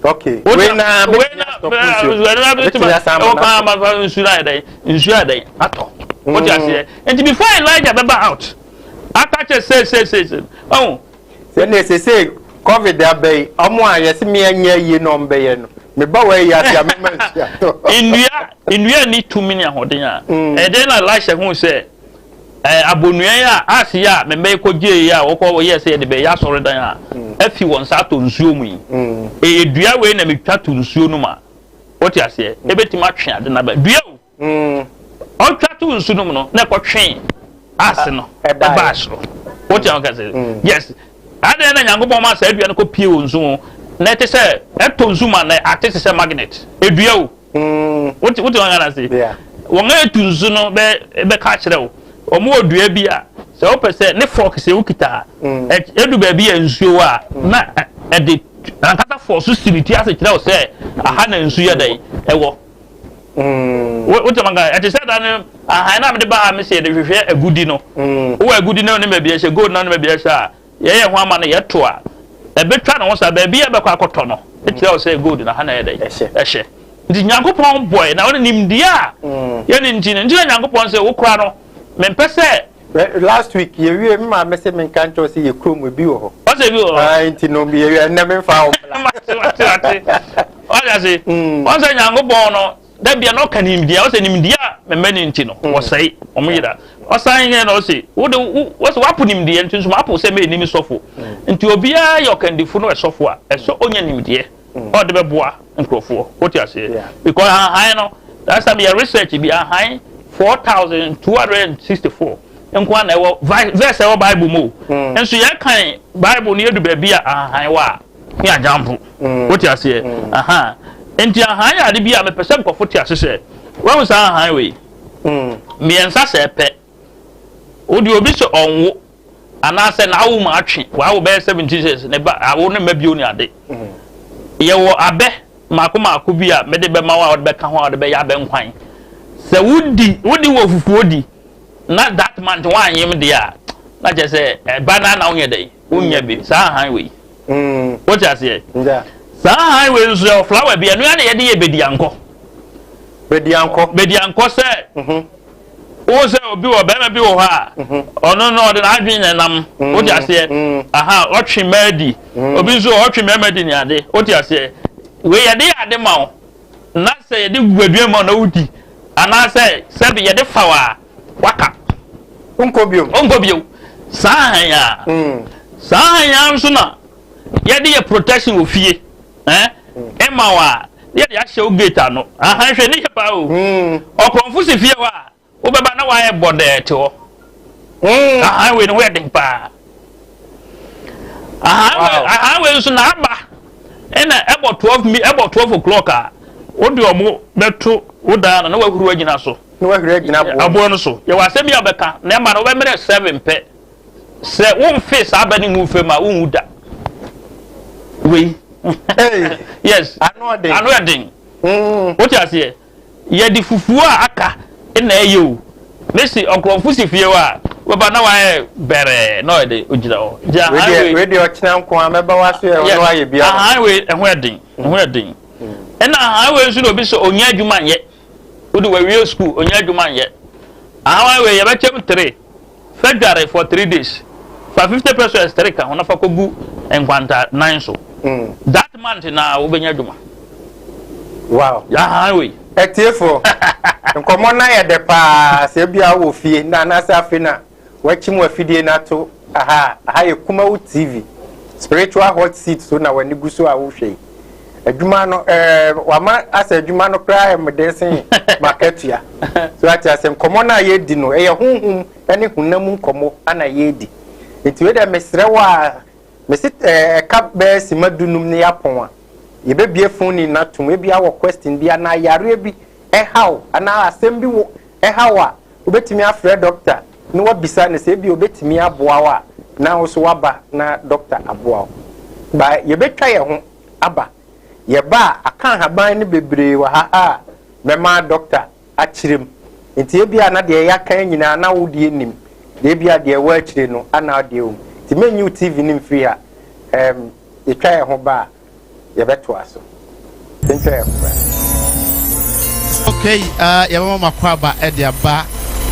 Okay. Wei na wei na wei na bɛtumi asan ama kwan ama fa nsuo ayɛ dɛn nsuo ayɛ dɛn atɔ. Wote aseɛ? Nti before Elijah bɛba out aka kyɛ sɛ sɛ sɛ sɛ ɔho. Sɛnea sese covid aba yi ɔmo a yɛse me anyɛ yie na ɔmo bɛyɛ no meba wɔ ayi ase a mɛma nsuo atɔ. Nnua nnua ni tumi ne ahoɔden a ɛdɛn na Elisha hu sɛ Ɛɛ, abonnua yi a ase yi a me mma yi kɔgyee yi a wɔkɔ wɔyɛɛ sɛ yɛde bɛyɛ asɔredan a afi wɔn nsa atɔ nsuo mu yi, ɛyɛ dua wei na metwa to nsuo no mu a, wote aseɛ, ɛbɛtumi atwe ade no aba. Dua o! Ɔtwa to nsu no mu no, na ɛkɔtwe ase no ɛbaa soro. Wote aseɛ kɛse? Yes. Adɛn na Nyankopɔn ma saa dua no kɔpie wɔ nsu mu na ɛte sɛ ɛtɔ nsu mu a na ate te sɛ magnet? Edua o! Wote wote wɔn ase? Wɔn a etu nsu no bɛ bɛka akyerɛ wo. Wɔn wɔ dua bi a sɛ wopɛ sɛ ne fork sɛ wokita a edu baabi a nsuo wɔ a na ɛde ankasa fɔ so si ne ti ase kyerɛ wo sɛ aha na nsu yɛ dɛn ɛwɔ. Wote wɔn aka ɛte sɛ da no ahan na mede ba ha me sɛ yɛde hwehwɛ agudi no. Wowɔ agudi no ne baabi ɛhyɛ gold no ne baabi ɛhyɛ a Yɛyɛ ho ama no yɛto a, ɛbɛtwa ne ho saa, baabi a ɛbɛkɔ akɔtɔ no, ɛkyerɛ wo sɛ gold no ha na ɛyɛ dɛn? Ɛhyɛ. Nti Nyankopɔn bɔe, na ɔne nimdeɛ a yɛne nti no, nti na Nyankopɔn sɛ wo kora no, mempɛ sɛ. Last week yɛwie, me maame se menka nkyerɛ wo sɛ yɛ kurom ebi wɔ hɔ. Ɔsɛ ebi wɔ hɔ. Ah, nti no yɛwie ɛnnɛ memfa wo mmra. Mate, mate, mate. Wate ase? Wɔn sɛ Nyankopɔn no, Da bia na ɔka nimdeɛ, ɔsɛ nimdeɛ a mɛmɛ ne nti no, mm. wɔsɛe, wɔn yera. Ɔsan yɛ na ɔsɛ, wode wɔsɛ wapo nimdeɛ nti nso mapo sɛ mɛyɛ nim sɔfo. Mm. Nti obiara yɛ ɔkandifo no ɛsɔfo a, ɛsɛ onya nimdeɛ. Mm. Ɔde bɛboa nkurɔfoɔ. Wote aseɛ? Because ahan no, last time yɛ research bi ahan 4264 nko na ɛwɔ verse ɛwɔ Bible mu. Nso yɛkan Bible no yɛdu baabi a ahan wɔ a, ne agyampo. Mm. Wote aseɛ? Mm. Aha. Nti ahan yɛ ade bi a mepɛ sɛ nkurɔfo te ase sɛ, wahu saa ahan wei? Mm. Mmiɛnsa sɛ pɛ. Wode obi sɛ ɔnwo anaasɛ n'awo mu atwe, wawo bɛyɛ 17 years, ne ba awo ne mma bio ne ade. Yɛwɔ abɛ mako mako bi a mede bɛma wo a wode bɛka ho a wode bɛyɛ abɛ nkwan. Sɛ wodi wode wɔ fufuo di na that month woanyem deɛ a na kyerɛ sɛ ɛba no na wonyɛ dɛn wonya bi saa ahan wei. Mm. Wote aseɛ? Saa ahan wei nso yɛ flower bi ɛno ya na yɛde yɛ bediankɔ. Bediankɔ. Bediankɔ sɛ. Mhm. Wo sɛ obi wɔ bɛrima bi wɔ hɔ a mhm. ɔno no ɔde n'adwene na ɛnam. Mm. Wote aseɛ? Mm. Aha ɔtwe mmaa di. Obi nso ɔtwe mmarima di ne ade. Wote aseɛ? Wei yɛde yɛ ade ma wo na sɛ yɛde gu aduane ma wo na wodi anaasɛ sɛbi yɛde fa wo a waka. Wonkɔ bio. Wonkɔ bio. Saa ahan a. Saa ahan a nso na. yɛde yɛ protection wɔ fie eh ɛma wo a yɛde ahyɛ wo gate ano. Ahan hwɛ ne yɛ paa o. Ɔkorɔmfo si fie hɔ a wobɛba na wayɛ bɔdɛɛ te hɔ. Ahan wei no ho yɛ den paa. Ahan wei ahan wei nso na aba ɛna ɛbɔ 12 mi ɛbɔ 12 o'clock a wode ɔmo bɛto wo dan ano na wahuru agyina so. Na wahuri agyina aboɔ. Aboɔ no so. Yɛwɔ asɛm bi a wobɛka na ɛma no wobɛmmerɛ 7 pɛ. Sɛ womfe saa aba no ngu fam a wonwu da. Wei. Yes. Ano ɔden. Ano ɛden. Wote aseɛ? Yɛde fufuo a aka na ɛyɛ o. Mesi ɔkorɔmfo si fie hɔ a wobɛba na wayɛ bɛrɛɛ na ɔyɛ de ogyina hɔ. Nti ahan wei. Wei deɛ ɔkyena nko a mɛba w'aso yɛ ɔno ayɛ bi ama. Ahan wei ɛho ɛden. Ɛho ɛden. Ɛna ahan wei nso na obi sɛ ɔnya adwuma nyɛ. Wode wawie sukuu ɔnya adwuma nyɛ. Ahan wei yɛbɛkyɛm tere. Fa dware for 3 days. Fa 50 pesos tere ka ho na fa kɔgu nkwanta nan so. That month na wobɛnya adwuma. Wow. Ahan wei. Atiefo, nkɔmmɔ no ayɛ dɛ paa. Sɛ ebia wowɔ fie na anaasɛ afei na woakyim w'afidie no ato aha a, aha yɛ Kumawu TV, Spiritual Hot Seat so na w'ani gu so a wohwɛ yi. Adwuma no, ɛɛ, wama asɛ adwuma no koraa yɛ meden sen m'akatua. So ate ase, nkɔmmɔ no a yɛredi no, ɛyɛ honhom ne honam nkɔmmɔ na yɛredi. Nti wei deɛ mesrɛ wo a, mese ɛɛ, ɛka bɛyɛ sima dunum ne yɛapɔn a, Yɛbɛbue phone no atom, ebia wɔ question bi anaa yareɛ bi ɛha wo anaa asɛm bi wo ɛha wo a, wobɛtumi afrɛ doctor na wabisa no sɛ ebia obɛtumi aboa wo a, na wo nso waba na doctor aboa wo. Ba yɛbɛtwa yɛn ho aba. Yɛba a, aka ahaban no bebree wɔ ha a mɛma doctor akyerɛ mu. Nti ebia na deɛ yɛaka nyinaa na wo deɛ nim, deɛ ebia deɛ ɛwɔ akyire no ana wo deɛ wɔ mu. Nti mɛnyi wo TV no mfiri ha. Ɛɛm. Yɛtwa yɛn ho ba a, yɛbɛtoa so. Yɛntwa yɛn ho bra. Okay, uh, yɛbɛma makɔ aba ɛde aba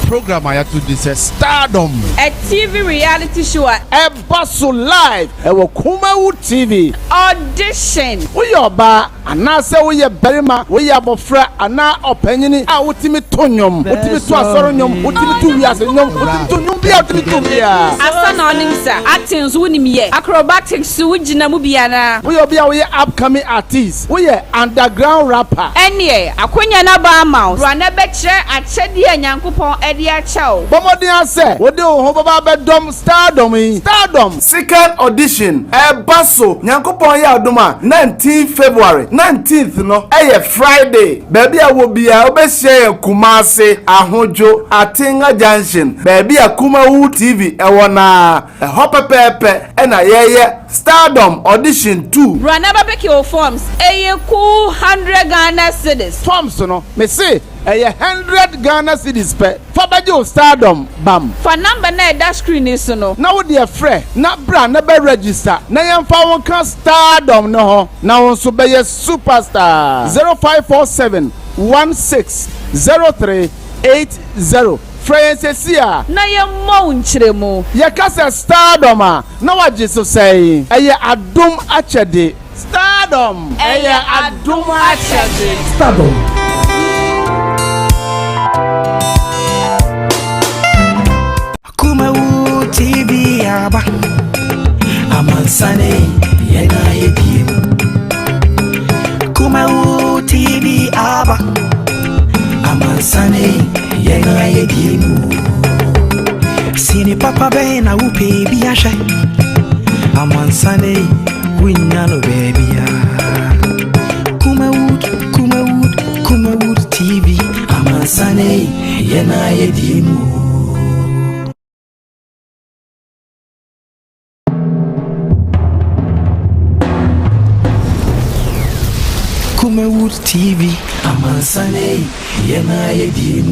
program a yɛato din sɛ Stardom. A TV reality show a. Ɛba so live ɛwɔ Kumawu TV. Audition. Woyɛ ɔbaa Anaasɛ woyɛ barima, woyɛ abɔfra anaa ɔpanyin a wotumi to nnwom, wotumi to asɔre nnwom, wotumi to wiase nnwom, wotumi to nnwom biara, wotumi to biara. Asa na ɔnim sa, acting nso wonim yɛ, acrobatics nso wogyina mu bi anaa? Woyɛ obi a woyɛ upcoming artiste, woyɛ underground rapper. Ɛnneɛ, akonya no aba ama wo. Bra na bɛkyerɛ akyɛdeɛ a Nyankopɔn de akyɛ wo. Bɔ mmɔden ara sɛ wode wo ho bɛba abɛdɔm Stardom yi, Stardom! Second audition ɛɛba so Nyankopɔn yɛ adom a 19 February, 19th no ɛyɛ Friday, baabi a wɔ biara wobɛhyia yɛn Kumasi, Ahodwo, Atenga Junction, baabi a Kumawu TV ɛwɔ no ara, ɛhɔ pɛpɛɛpɛ ɛna yɛyɛ Stardom Audition 2. Bra na bɛpeke wo forms, ɛyɛ cool hundred Ghana cedis. Forms no, mese ɛyɛ hundred Ghana cedis pɛ. Fa bɛgye wo stardom bam. Fa number no a ɛda screen yi so no. Na wo deɛ frɛ na bra na bɛ register na yɛmfa wo nka stardom no ho na wo nso bɛyɛ superstar. 0547 16 03 80 Frɛ yɛn sesie a. Na yɛmmɔ wo nkyerɛmu. Yɛka sɛ stardom a na wagye so sɛn? Ɛyɛ adom akyɛde. Stardom! Ɛyɛ adom akyɛde. Stardom. Kumawu TV aba. Amansane yɛn ayɛ biem. Kumawu TV aba. Amansane yɛn ayɛ biem. Sini papa bɛn na wopɛ bi ahwɛ. Amansane wunnya no baabia. Kumawood, Kumawood, Kumawood TV. Amansane yɛn ayɛ biem. Kumawood TV. Amansane yɛn ayɛ biem.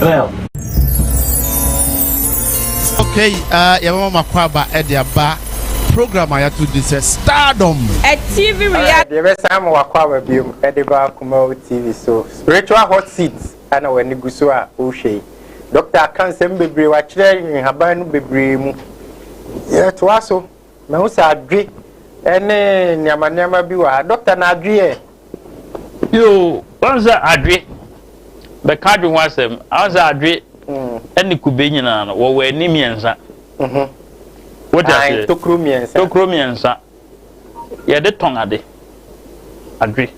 Well. Okay, uh, yɛbɛma makɔ aba ɛde aba program a yɛato din sɛ Stardom. A TV reality. Deɛ bɛsan ma wakɔ aba biom ɛde ba Kumawu TV so spiritual hot seat ana w'ani gu so a wohwɛ yi. Dɔkta aka nsɛm bebree wakyerɛ nhaban no bebree mu. Yɛtoa so. Mahu sɛ adwe ne nneɛma nneɛma bi wɔ ha. Dɔkta na adwe ɛ? Yoo, wɔn sɛ adwe. Bɛka adwe ho asɛm. Ahun sɛ adwe ɛne kube nyinaa no wɔwɔ ani mmiɛnsa. Wote aseɛ? Tokuro mmiɛnsa. Tokuro mmiɛnsa. Yɛde tɔn ade. Adwe.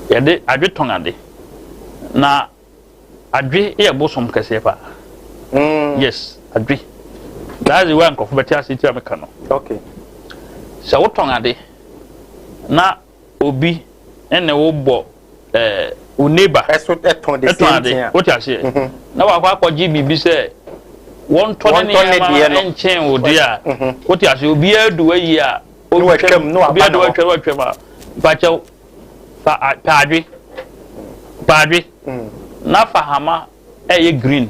Yɛde adwe tɔn ade. Na adwe yɛ bosom kɛseɛ paa. Yes, adwe. That's the way nkurɔfo bɛte ase ti a meka no. Okay. Sɛ wotɔn ade na obi ne wo bɔ ɛɛ wo neighbor ɛso ɛtɔn the same thing a wote aseɛ mhm. na wakɔ akɔgye biribi sɛ wɔntɔ ne nneɛma nkyɛn wo deɛ a mhm. wote aseɛ obiara du ayi a otwam obiara du atwam atwam a mpakyɛw fa paadwe paadwe mm. na fa hama ɛyɛ green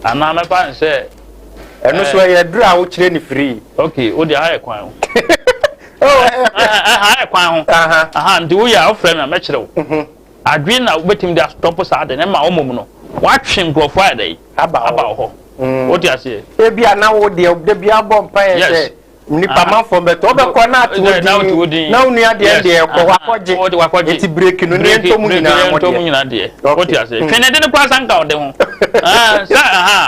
anaa mɛfa no sɛ. Ɛno so ɛyɛ aduru a wokyerɛ ne free. Okay, wo deɛ ha yɛ kwan ho. Ha yɛ kwan ho. Aha, nti woyɛ a wofrɛ me a mɛkyerɛ wo. Mhm. Adwene na wobɛtumi de astɔpo saa de ne ma wɔmmom no woatwe nkurɔfoɔ ayɛ dɛ aba wɔ hɔ. Mm. Wote aseɛ? Ebi a na wo deɛ da bi abɔ mpaeɛ sɛ nipa manfoɔ bɛtɔ wobɛkɔ na ate wo din na wo nua deɛ deɛ kɔ wakɔgye nti breki no ne ntɔ mu nyinaa mo deɛ nyinaa deɛ wote ase hmm. twene de ne kora sanka ɔde ho sɛ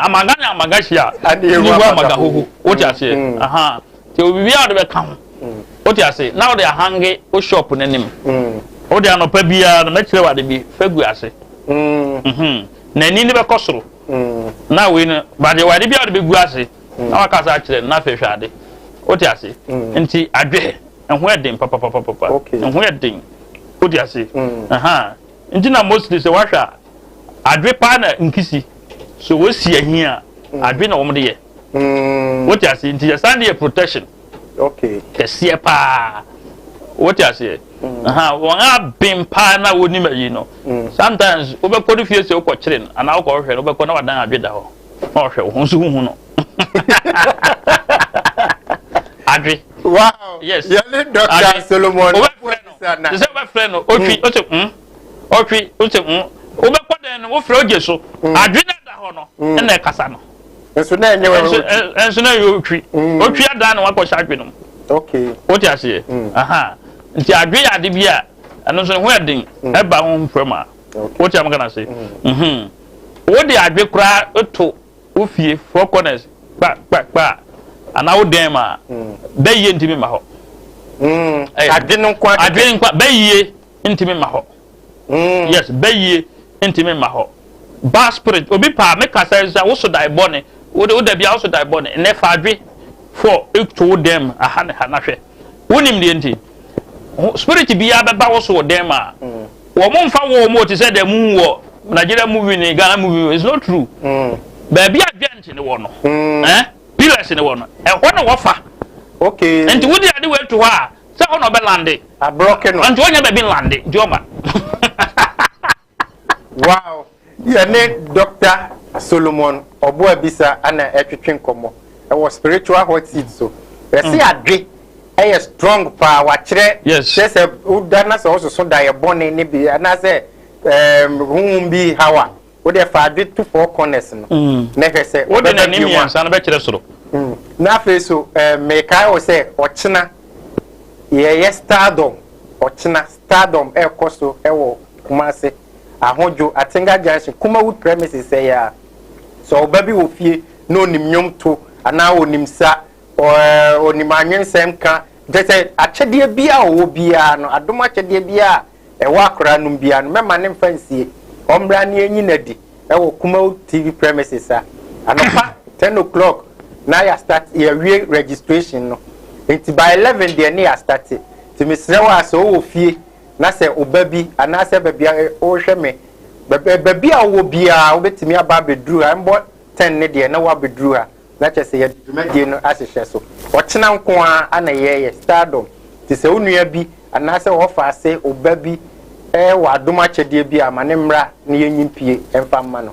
amaga ne amaga hyia ne wu amaga hoho wote hmm. aseɛ hmm. nti obibi a wode bɛka ho wote ase na wode ahange wo shop no anim wode anɔpa biara no mɛkyerɛ wade bi fa gu ase mhm. n'ani ne bɛkɔ soro na wei no badeɛ wade bi a wode bɛgu ase na wakasa akyerɛ no na afei hwɛ ade wote ase mm. nti adwe ɛho yɛ den papapapapa ɛho yɛ den wote ase mm. nti na mostly sɛ wahwɛ a adwe paa na nkisi so wosi ahi a mm. adwe na wɔn de yɛ wote ase nti yɛsan de yɛ protection kɛseɛ paa wote aseɛ wɔn aben paa na wɔnim ayi no sometimes wobɛkɔ no fie sɛ wokɔkyere no anaa wokɔhwehwɛ no wobɛkɔ na wadan adwe da hɔ na ɔhwɛ wo ho nso huhu no adwe wow yes yɛne Dr. Solomon wobɛfrɛ no te sɛ wobɛfrɛ no ɔtwi mm. ɔsɛ mm ɔtwi ɔsɛ mm wobɛkɔ dɛn no wofrɛ ogye so mm. adwe no da hɔ no mm. ɛna ɛkasa no nso na ɛnyɛ ɔtwi nso na ɛyɛ ɔtwi ɔtwi adan na wakɔhyɛ adwe no mu okay wote aseɛ aha nti adwe yɛ ade bi a ɛno nso ne ho yɛ den ɛba ho mfrɛ mu a wote amaka no ase Wode adwe koraa to wo fie four corners kpa kpa kpa anaa wo dan mu a, bɛyie ntumi mma hɔ. Adwe no nko Adwe nko bɛyie ntumi mma hɔ. Yes, bɛyie ntumi mma hɔ. Bad spirit, obi paa me kasa sɛ woso dae bɔne, wode wo da bia woso dae bɔne, nnɛ fa adwe four to wo dan mu aha ne ha na hwɛ. Wonim deɛ nti? Spirit biara bɛba wo so wɔ dan mu a, Wɔn nfa wɔ wɔn te sɛ deɛ mu wɔ Nigeria movie ne Ghana movie it's not true. Mm. Baabi a joint ne wɔ no. Mm. Eh? Pillars ne wɔ no. Ɛhɔ na wɔfa. Okay. Nti wodi ade wɔ etu hɔ a sɛ hɔ na ɔbɛ lande. Ablɔke no. Nti wɔnyɛ baabi nlande nti ɔma. Wow. Yɛne Dr. Solomon Ɔboabisa ana ɛtwetwe nkɔmmɔ ɛwɔ spiritual hot seat so. Yɛse mm. adwe ɛyɛ strong paa wakyerɛ kyerɛ sɛ woda na sɛ wososo da yɛ bɔne ne bi anaasɛ ɛɛm honhom bi haw a wode fa adwe to four corners no mm. na hwɛ sɛ wode n'ani mmiɛnsa no bɛkyerɛ soro mm. na afei so ɛɛ mekae wo sɛ ɔkyena yɛyɛ stardom ɔkyena stardom ɛrekɔ so ɛwɔ Kumase Ahodwo Atenga Junction Kumawood premises sɛ yɛ a sɛ ɔba bi wɔ fie na onim nnwom to anaa onim sa Ɔnim anwensɛm ka. Kyerɛ sɛ, akyɛdeɛ biara a ɔwɔ biara no, adom akyɛdeɛ biara a ɛwɔ akwadaa no mu biara no, mɛma no mfa nsie. Ɔmmra na yɛnyi no adi wɔ Kumawu TV premises ha. Anɔpa ten o'clock na yɛastart, yɛawie registration no. Nti by 11 deɛ ne yɛastarte. Nti mesrɛ wo a, sɛ wowɔ fie na sɛ wo ba bi anaasɛ baabi a wohwɛ me, baabi a wowɔ biara wobɛtumi aba abɛduru ha. Mbɔ ten ne deɛ na woabɛduru ha. Na kyerɛ sɛ yɛde dwumadie no ahyehyɛ so. Ɔkyena nko ara na yɛyɛ Stardom. Nti sɛ wo nua bi anaasɛ ɔfa ase wo ba bi wɔ adom akyɛdeɛ bi a, ma no mmra na yɛnyi mpie mfa mma no.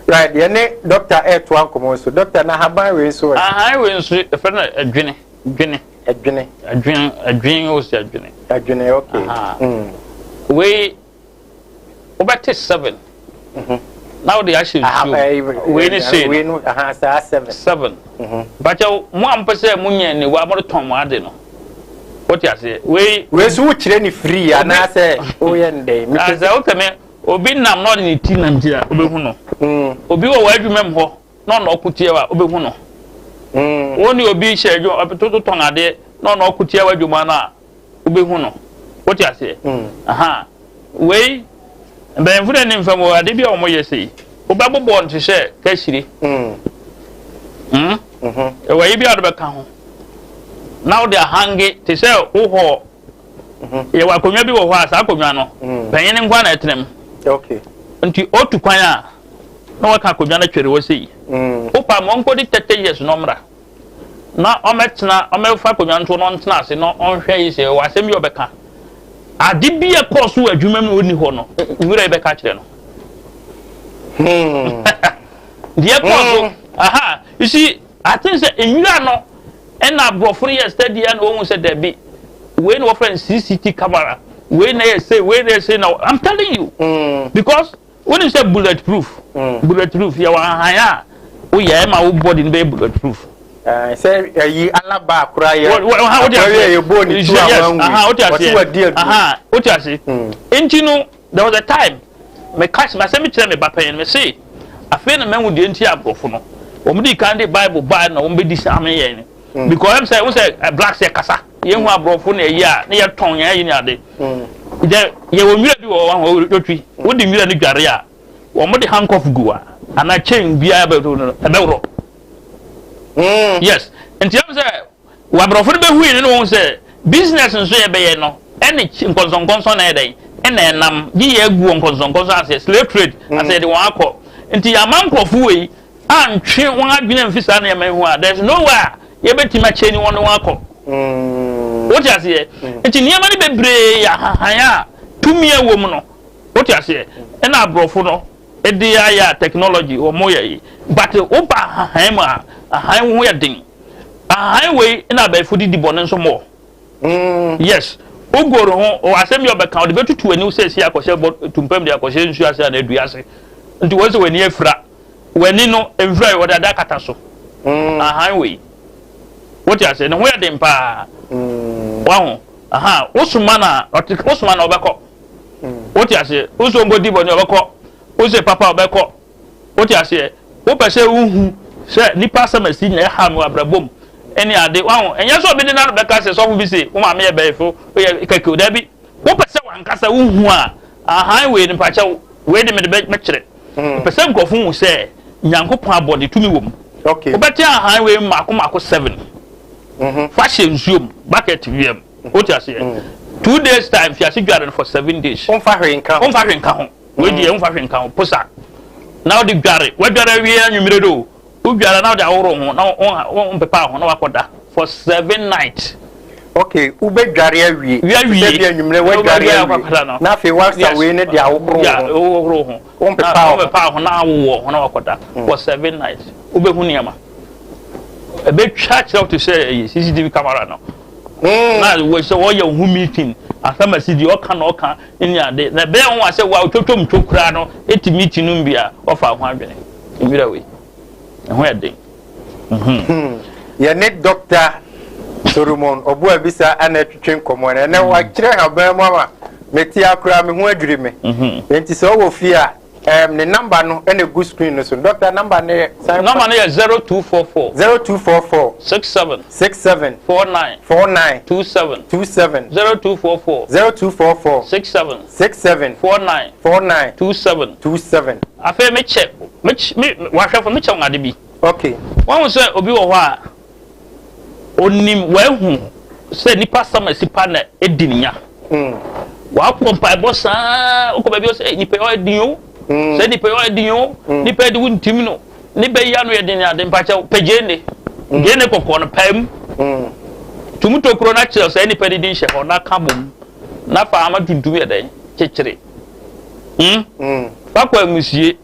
Right, yɛne Doctor retoa nkɔmmɔ nso. Doctor, na ahaban wei nso ɛ? Ahan wei nso yɛfrɛ no adwene, dwene. Adwene. Adwene, adwene, wosi adwene. Adwene, okay. Aha. Wei wobɛte seven mhm. na wode ahyɛ nsuo wei ne sei no seven mhm. bakyɛ mo a mpɛ sɛ monyɛ aniwa mode tɔn mo ade no wote aseɛ wei wei so wokyerɛ ne free anaasɛ woyɛ no dɛn sɛ wopɛ me Obi nam na ɔde ne ti nante a, wobɛhu no. Obi wɔ w'adwuma mu hɔ na ɔna ɔko tia wo a, wobɛhu no. Wo ne obi hyɛ adwuma, totɔn adeɛ na ɔna ɔko tia w'adwuma no a, wobɛhu no. Wote aseɛ? Aha. Wei, mpanyimfo no ani mfa mu, ade bi a wɔyɛ sei. Wobɛbobɔ no te sɛ kahyire. Mm? Ɛwɔ ayi bi a wode bɛka ho. Na wode ahange te sɛ wohɔ yɛwɔ akonnwa bi wɔ hɔ a saa akonnwa no panyin nko na ɛtena mu. Nti otu kwan a na wɔka akonnwa no twere hɔ sei. Wopa ma ɔnkɔdi 30 years na ɔmmra. na ɔmmɛtena, ɔmmɛfa akonnwa nto na ɔntena ase na ɔnhwɛ yi sɛ ɔwɔ asɛm bi a ɔbɛka. Ade bi a ɛkɔɔ so wɔ adwuma mu na ɔnni hɔ no, nwura yi bɛka akyerɛ no. Hmm. Deɛ ɛkɔɔ so, hmm. aha, you see, I think sɛ nwura no ɛna aborɔfo no yɛ study a na wɔhu sɛ dabi, wei na wɔfrɛ no CCT camera, wei na yɛ sei, wei na yɛ sei na, I'm telling you, mm. because Wonim sɛ bullet proof, bullet proof yɛwɔ ahan a woyɛ ɛma wo body no bɛyɛ bullet proof. Sɛ ɛyi alaba akora yɛ akora yɛ bɔ ne tu a wɔn wi wɔsi wɔ di adu. Wote ase nti no there was a time me ka asɛm bi kyerɛ me ba panyin me se afei na mɛhu deɛ nti aborɔfo no wɔn di kan de bible baa na wɔn bɛ di saa me yɛn no because ɛm sɛ wɔn sɛ blacks yɛ kasa. Yɛhu aborɔfo na ɛyi a, na yɛtɔn yɛn ayi ne ade. Dɛ yɛwɔ nwura bi wɔ hɔ a wɔtwi. Wode nwura no dware a, wɔde handcuff gu a, anaa chain biara bɛto no, ɛbɛworɔ. Yes. Nti ɛm sɛ aborɔfo no bɛhui no na wɔhu sɛ business nso yɛbɛyɛ no ɛne nkɔnsɔnkɔnsɔn na ɛyɛ dɛn ɛna ɛnam gye yɛ agu wɔ nkɔnsɔnkɔnsɔn aseɛ slave trade asɛ yɛde wɔn akɔ nti yɛama nkurɔfo wei antwe wɔn adwene amfi saa nneɛma yi ho a, there is no way a yɛbɛtumi akyɛni wɔn ne wɔn akɔ. Mm. Wote aseɛ? Mm. Nti nneɛma no bebree yɛ ahahan a tumi a ɛwɔ mu no. Wote aseɛ? Ɛna aborɔfo no de ayɛ a technology wɔn yɛ yi. But woba ahahan mu a, ahahan ho yɛ den. Ahahan wei na abɛɛfo de di bɔne nso mɔ. Mm. Yes. Wogoro ho, ɔwɔ asɛm bi a ɔbɛka, ɔde bɛtutu w'ani sɛ esi akɔhyɛ bɔ tumpam de akɔhyɛ nsuo ase anaa dua ase. Nti wɔn sɛ w'ani afira. W'ani no mfira yi, wɔde ade akata so. Mm. Ahan wei. Wote ase? Ne ho yɛ den paa. Mm. Waho. Aha, wosoma na ɔte wosoma na ɔbɛkɔ. Mm. Wote ase? Wosɔ nkɔdi bɔne ɔbɛkɔ. Wosɛ papa ɔbɛkɔ. Wote aseɛ? Wopɛ sɛ wohu sɛ nipa asɛm asi na ɛha no abrabɔ mu ɛne ade. Waho. Ɛnyɛ sɛ obi de n'ano bɛka sɛ sɔfo bi se wo maame yɛ bɛyifo, woyɛ kɛkɛ o. Dabi. Wopɛ sɛ wankasa wohu a, ahan wei no mpakyɛw, wei de mede bɛkyerɛ. Mepɛ sɛ nkurɔfo hu sɛ Nyankopɔn abɔde tumi wɔ mu. Wobɛte ahan wei mmaako mmaako seven. Mhm. Fa hyɛ nsuo mu, bucket wia mu. Wote aseɛ? Mm. 2 days time, fi ase dware no for 7 days. Womfa hwee nka ho. Womfa hwee nka ho. Wei deɛ womfa hwee nka ho. Posa. Na wode dware. Wadware awie anwummere do. Wodware na wode ahohoro ho na wompepa ho na wakɔda for 7 nights. Okay, wobɛdware awie. Awie. Sɛ bi anwummerɛ woadware awie. Na afei woasa wei ne de ahohoro ho. Wohohoro ho. Wompepa ho. Wompepa ho na awowɔ ho na wakɔda mm. for 7 nights. Wobɛhu nneɛma. Ɛbɛtwa kyerɛ wo te sɛ ɛyɛ CCTV camera no. Mm. Na wɔ sɛ wɔyɛ wo ho meeting asɛm asi deɛ ɔka na ɔka ne ade na ɛbɛyɛ ho sɛ wa otwotwom two koraa no ɛti meeting no bi a wɔfa ho adwene. Nwura wei. Ɛho yɛ den. Mhm. Yɛne Dɔkta Solomon Obuabisa ana atwitwe nkɔmmɔ no. Ɛnɛ wakyerɛ haban mu ama mete akora me ho adwiri me. Mhm. Enti sɛ ɔwɔ fie a, um, ne number no ɛna egu screen no so. Dɔkta number no yɛ san. Number no yɛ 0244. 0244. 67. 67. 49. 49. 27. 27. 0244. 0244. 67. 67. 49. 49. 27. 27. Afei mekyɛ me me wahwɛfo mekyɛ wɔn ade bi. Okay. Wahu sɛ obi wɔ hɔ a, onim, wahu sɛ nipa asɛm asi pa na edi ne nya. Mm. Wakɔ mpaebɔ saa, wokɔ baabi ɔsɛ nipa yɛ ɔyɛ den o. Mm. Sɛ nipa yɛ ɔyɛ den o, mm. nipa yɛ de wo ntim no. Ne bɛ yi ano yɛ den ade mpakyɛ pɛ gyeene. Mm. Gyeene kɔkɔɔ no pae mu. Mm. Tumu tokuro na kyerɛ sɛ nipa de din hyɛ hɔ na ka bom. Na fa ama tuntum yɛ dɛn? Kyekyere. Mm. Mm. Fa kɔ amusie.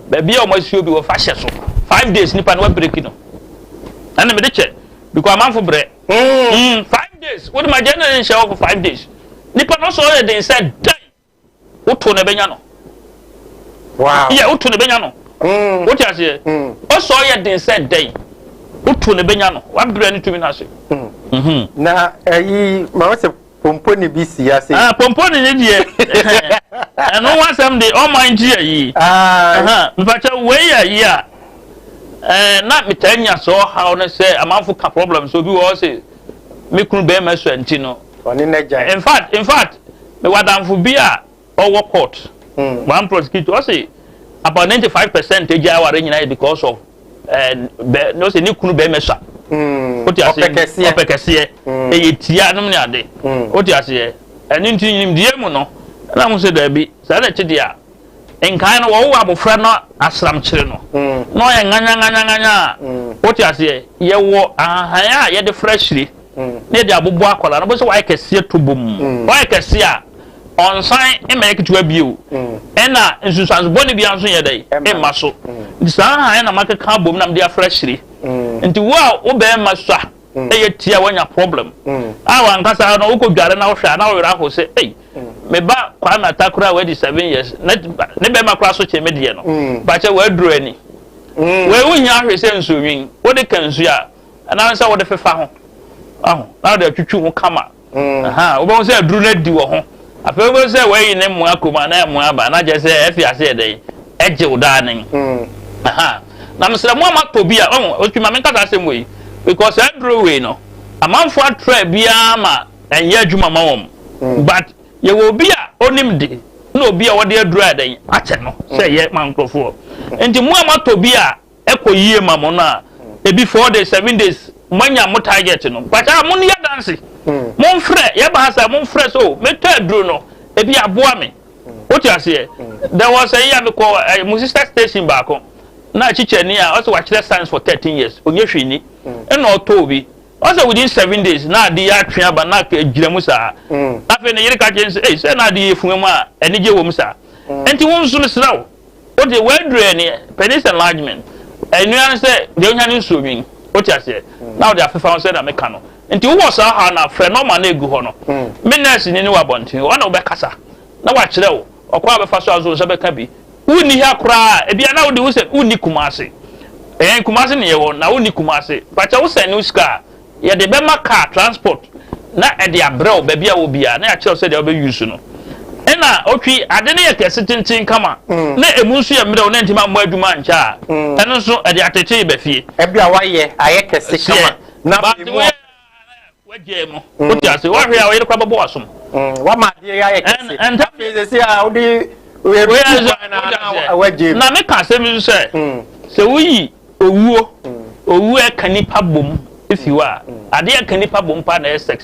Baabi a wɔn asi obi wɔ fa hyɛ so 5 days nipa no wa break no ɛna mede kyɛ because amanfo brɛ mm. 5 days wode ma gye ne nhyɛ hɔ for 5 days nipa no sɔ yɛ den sɛ dan woto na ɛbɛnya no. Wow. Yɛ woto na ɛbɛnya no. Wote aseɛ? Ɔsɔ yɛ den sɛ dɛn woto na ɛbɛnya no wabrɛ ne tumi no ase. Na ɛyi ma wɔsɛ pomponi bi si ase. Ah, pomponi ne deɛ. Ɛno ho asɛm de ɔman nti yɛ yi. Mpakyɛ wei yɛ yi a ɛɛ na metaa nya sɛ ɔhaw no sɛ amanfo ka problem so obi wɔ hɔ sɛ me kunu bɛrima sua nti no. Ɔne n'agya. In fact, mewɔ adamfo bi a ɔwɔ court. One prosecutor ɔse about 95% agya aware nyinaa yɛ because of bɛ no sɛ ne kunu bɛrima sua. Wote aseɛ? Ɔpɛ kɛseɛ. Ɔpɛ kɛseɛ. Ɛyɛ tia nom ne ade. Wote aseɛ? Ɛno nti nimdeɛ mu no ɛna mo sɛ daabi, saa na ɛte deɛ a nkan no wɔwɔ abɔfra no asramkyere no na ɔyɛ nganyanganyanganya a, wote aseɛ, yɛwɔ ahahan a yɛde fra hyire na yɛde abobɔ akwadaa no bɛ sɛ wayɛ kɛseɛ to bom. Wayɛ kɛseɛ a, ɔnsan mma yɛ ketewa bio, ɛna nsunsuanso bɔne biara nso yɛ dɛ ɛmma so. Nti saa ahahan na makeka abom na mede afra hyire. Nti wo a wo bɛrima sua ɛyɛ tia, wanya problem a wankasa no wokɔ dware na wohwɛ a na wɔwerɛ aho sɛ, ei, me ba Kwame Atakora a wadi 7 years ne bɛrima koraa so kyɛ me deɛ no bakyɛ waduro ani wei. Wohia ahwɛ sɛ nsuonwin wode ka nsuo a ɛnam sɛ wode fefa ho aho na wode atwitwi ho kama. Wobɛhu sɛ aduru no adi wɔ ho. Afei wobɛhu sɛ wayi ne mmoa kurom a na mmoa aba na kyerɛ sɛ ɛfi ase yɛ dɛn ɛgye wo daa nen. Na mesrɛ mo a matɔ bi a ɔho otwi ma menkasa asɛm wei because saa aduro wei no amanfoɔ atrɛ biara ma ɛnyɛ adwuma ma wɔn, but yɛwɔ obi a onim de na obi a wɔde aduro a dɛn akyɛ no sɛ ɛyɛ ma nkurɔfoɔ. Nti mo a matɔ bi a ɛkɔ yie ma mo no a, ebi 4 days, 7 days moanya mo target no, but a mo no yɛ danse, momfrɛ yɛba ha sɛ momfrɛ so metɔ aduro no ebi aboa me. Wote aseɛ? There was a year mekɔ mo sister station baako na kyikyɛni a ɔsɛ wakyerɛ science for 13 years, onye hwee ni, ɛna ɔtɔ obi ɔsɛ within 7 days na ade yɛ atwe aba na gyina mu saa. Afei ne yere ka kyerɛ sɛ, ei, sɛ na ade yɛ funu mu a anigye wɔ mu saa. Nti wo nso mesrɛ wo, wote waduru ani penis enlargement ɛnua no sɛ deɛ onya ne nsuo nwin, wote aseɛ, na wode afefa ho sɛ na meka no. Nti wowɔ saa ha na frɛ nɔɔma no egu hɔ no, me nurse ni ne wɔ abɔnten hɔ na wobɛkasa na wakyerɛ wo ɔkwan a bɛfa so a nso nsa bɛka bi. Wonni ha koraa ebi a na wode wo sɛ wonni Kumase, ɛyɛn Kumase ne yɛwɔ na wonni Kumase pakyɛ wo sɛn ne wo sika a yɛde bɛma car transport na ɛde abrɛ wo baabi a wɔ biara na yɛakyerɛ wo sɛdeɛ wobɛyi so no. Ɛna otwi ade no yɛ kɛse tenten kama na emu nso yɛ mmerɛw na ntoma mmɔ adwuma nkyɛ a ɛno nso ɛde atete ba fie. Ɛbi a wayɛ ayɛ kɛse kama na emu wagye mu, wote ase, wahwɛ a ɔyere kora bɛbɔ w'asom. Wama adeɛ ayɛ kɛse. Afei sɛ sɛ a wode wagye. Na meka asɛm nso sɛ woyi owuo, owuo ɛka nipa bom efi hɔ a, adeɛ ɛka nipa bom paa na ɛyɛ sex.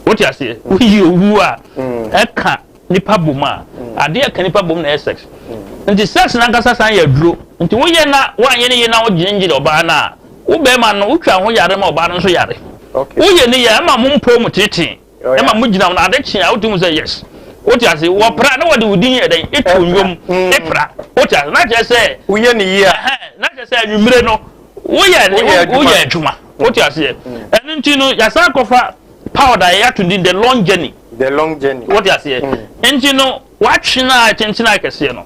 Wote aseɛ? Woyi owuo a ɛka nipa bom a, adeɛ ɛka nipa bom na ɛyɛ sex. Nti sex nankasa san yɛ aduro. Nti woyɛ na woanyɛ ne yie na wogyinagyina ɔbaa no a, wo bɛrima no wotwa ho yare ma ɔbaa no nso yare. Woyɛ ne yɛ ɛma mo mpo mu tete ɛma mo gyina no ade kye a wotu mu sɛ yes. Wote ase? Wɔpra na wɔde wo din yɛ dɛn etu nnwom epra. Wote ase? Na kyerɛ sɛ woyɛ ne yie a na kyerɛ sɛ anwummere no woyɛ woyɛ adwuma. Wote aseɛ? Ɛno nti no yɛsan kɔfa powder yɛ ato din the long journey. The long journey. Wote aseɛ? Nti no watwe no a tenten a kɛseɛ no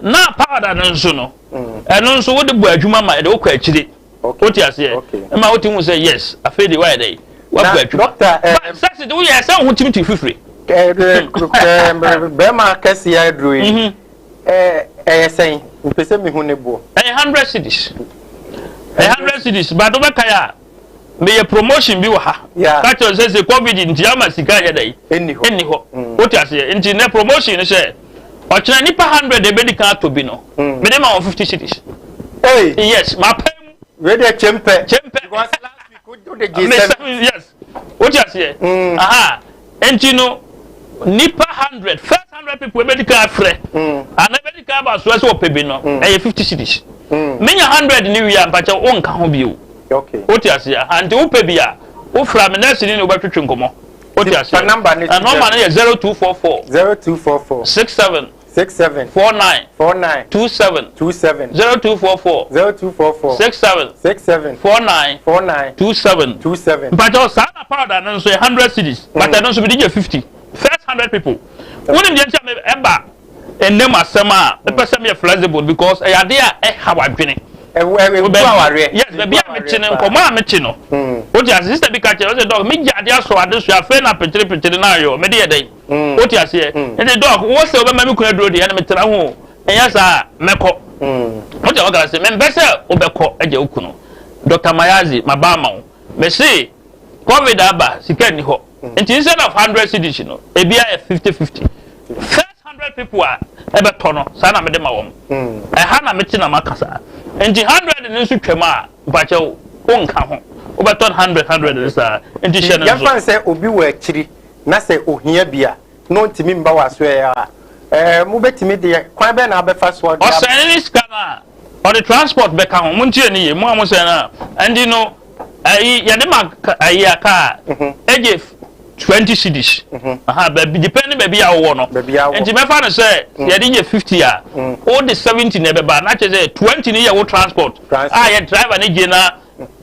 na powder no nso no, ɛno nso wode bɔ adwuma ma ɛde wokɔ akyire. Wote aseɛ? Ma wote hu sɛ yes, afei de wayɛ dɛ wabɔ adwuma. Sex de woyɛ sɛ wo ho timtim fifiri. Bɛrima kɛseɛ aduro yi ɛyɛ sɛn? Mpɛ sɛ mehu ne boɔ. Ɛyɛ 100 cedis, ɛyɛ 100 cedis, but wobɛkae a meyɛ promotion bi wɔ ha ka kyerɛ sɛ COVID nti ama sika yɛ dɛ ɛnni hɔ. Ɛnni hɔ. Wote aseɛ? Nti nɛ promotion no sɛ ɔkyerɛ nipa 100 ebedi kan atɔ bi no, mede ma wɔn 50 cedis. Yes, ma pɛ mu. Wei deɛ kyempɛ. Kyempɛ. Because last week wode gye seven. Yes, wote aseɛ? Aha, nti no nipa 100, first 100 people ebedi kan afrɛ ana ebedi kan aba so ɛsɛ ɔpɛ bi no, ɛyɛ 50 cedis. Menya 100 ni wia mpakyɛ wonka ho bio. Wote aseɛ? Aha, nti wopɛ bi a wofra me nurse ni na wobɛtwetwe nkɔmmɔ. Wote aseɛ? Number ne Number no yɛ 0244 0244 67 67 49 49 27 27 0244 0244 67 67 49 49 27 27. Mpakyɛw, saa na powder no nso yɛ 100 cedis, but ɛno nso mede gye 50, first 100 people. Wonim deɛ nti a ɛba ɛnam asɛm a mepɛ sɛ meyɛ flexible because ɛyɛ adeɛ a ɛha wadwene. Ɛwu awareɛ. Yes, baabi a mete no, nkɔmmɔ a mete no. Wote ase? Sister bi ka kyerɛ ɔsɛ dɔk megye ade asɔ ade so afei na pekyere pekyere na ayɔ mede yɛ dɛn? Mm. Wote aseɛ? Mm. Nti dɔk wo sɛ wobɛma me kunu aduro deɛ ɛna metena ho ɛnyɛ saa mɛkɔ. Mm. Wote ɔka sɛ mempɛ sɛ wobɛkɔ agya wo kunu. Dr. Mayazi maba ama wo. Mese covid aba sika nni hɔ. Nti instead of 100 cedis no ebi ayɛ 50 50. First 100 people a ɛbɛtɔ no saa na mede ma wɔn. Ɛha na mete na maka saa. Nti 100 no nso twam a Mpakyɛw, wonka ho. Wobɛtɔn hundred hundred no saa, nti hyɛ no nso. Yɛmfa no sɛ obi wɔ akyiri na sɛ ohia bi a, na ontumi mma w'asoɛeɛ a, ɛɛ mobɛtumi de, kwan bɛn na wobɛfa so de. Ɔsɛne ne sika no a, ɔde transport bɛka ho. Montie no yie, mo a mosɛn no a, ɛnti no, ɛyi, yɛde ma ɛyi a kaa, ɛgye 20 cedis. Aha, baabi, depending baabi a wowɔ no. Nti mɛfa no sɛ yɛde yɛ 50 a, wode 70 na ɛbɛba, na kyerɛ sɛ 20 no yɛ wo transport. A yɛ driver no gye na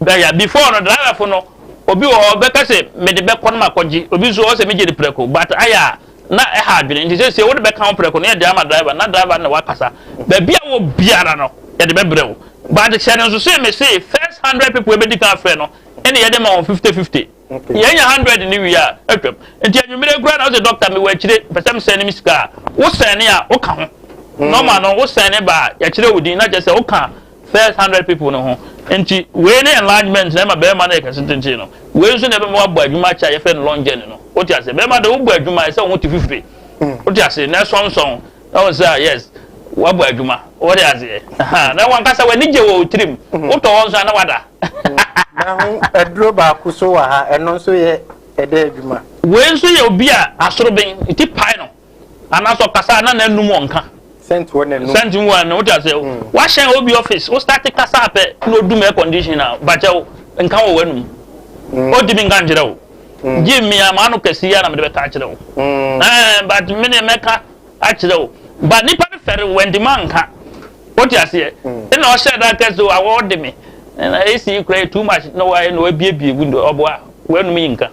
bɛya. Before no, driver fo no, obi wɔ hɔ bɛka sɛ mede bɛkɔ no makɔgye, obi nso ɔsɛ megye de prɛko, but ayɛ a na ɛha adwene. Nti sɛ sɛ wode bɛka ho prɛko no, yɛde ama driver, na driver no na wakasa. Baabi a wɔ biara no, yɛde bɛbrɛ wo. But hyɛ no nso sɛ mese first 100 people ɛbɛdi kan afrɛ no, ɛne yɛde ma wɔn 50 50. Yɛnya 100 no wie a, atwam. Nti anwummere koraa na wosɛ dɔkta mewɔ akyire, pɛ sɛ mesɛne me sika a, wosɛne a, woka ho. Normal no, wosɛne ba a, yɛkyerɛ wo din, na kyerɛ sɛ woka first 100 people no ho. Nti wei ne enlargement na ɛma bɛrima no yɛ kɛse tenten no. Wei nso na ɛbɛma wabɔ adwuma akyɛ a yɛfrɛ no long journey no. Wote aseɛ? Bɛrima de wobɔ adwuma ɛsɛ wo ho te fifire. Wote aseɛ? Na ɛsɔnsɔn. Na wo sɛ yes, wabɔ adwuma. Wote aseɛ? Na wankasa w'ani gye wɔ wo tirim. Wotɔ hɔ nso a na wada. Mahu aduro baako so wɔ ha, ɛno nso yɛ ɛdɛ adwuma. Wei nso yɛ obi a asoroben ti pae no anaasɛ ɔkasa a na n'anum wɔ nka. Sɛnti wɔ n'anum. Sɛnti wɔ n'anum wote aseɛ. Wahyɛn obi office, wo start kasa pɛ na odum air condition a bakyɛw nka wɔ w'anum. Ɔntumi nka nkyerɛ wo. Gye mmea m'ano kɛse yi ara na mede bɛka akyerɛ wo. Ɛɛ but me deɛ mɛka akyerɛ wo. But nipa no fɛre wo wantumi anka. Wote aseɛ? Ɛna ɔhyɛ da kɛ so awɔ de me. Ɛna AC kura yɛ too much na wayɛ na wabiebie window ɔboa w'anum yi nka.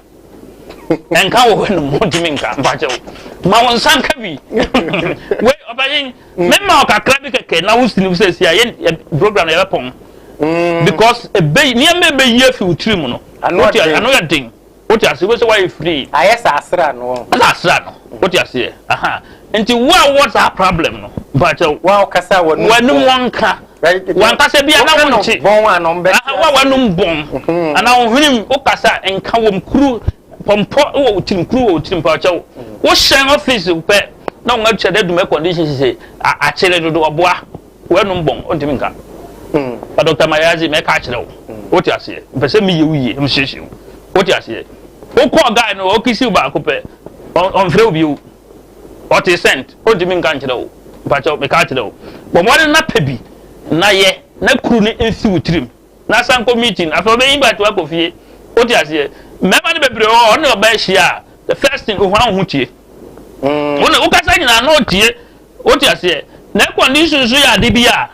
Ɛnka wɔ w'anum wontumi nka mpakyɛw. Ma wo nsa nka bi. Wei ɔbɛyen mema ɔkakra bi kɛkɛ na wo sini sɛ si a yɛ program na yɛbɛpɔn. Because ebe nneɛma ebeyi afi wo tirim no. Ano yɛ den. Wote aseɛ? Wobɛsɛ woayɛ free. Ayɛ sɛ asra no. Ayɛ sɛ asra no. Wote aseɛ? Aha. Nti wo a wowɔ saa problem no, mpakyɛw. Wo a wokasa a w'anum bɔn. W'anum wɔnka. Wankasa bi a na wonte. Bɔn a na ɔmbɛte. Aha, wo a w'anum bɔn. Anaa wo hwenem wokasa a nka wɔm kuru pɔmpɔ wɔ wo tirim, kuru wɔ wo tirim, mpakyɛw. Wohyɛn office pɛ na wɔn akyerɛ dɛ dum air condition sisi akyere dodo ɔboa. W'anum bɔn, ontumi nka. Ba Dɔkta Mayazi, mɛka akyerɛ wo. Wote aseɛ? Mepɛ sɛ meyɛ wo yie, mesiesie wo. Wote aseɛ? Wokɔɔ guy no, ɔkisi wo baako pɛ, ɔmfrɛ wo bio. Ɔte sɛnt, ontumi nka nkyerɛ wo. Mpakyɛw, meka akyerɛ wo. Bɔ mmɔden na pɛ bi na yɛ, na kuru no nsi wo tirim. Na san kɔ meeting, afei ɔbɛ invite wo akɔ fie. Wote aseɛ? Mmarima no bebree wɔ hɔ, ɔne ɔbaa hyia a, the first thing, ohuan wo ho tie. Wo ne, wokasa nyinaa na ɔtie. Wote aseɛ? Na air condition nso yɛ ade bi a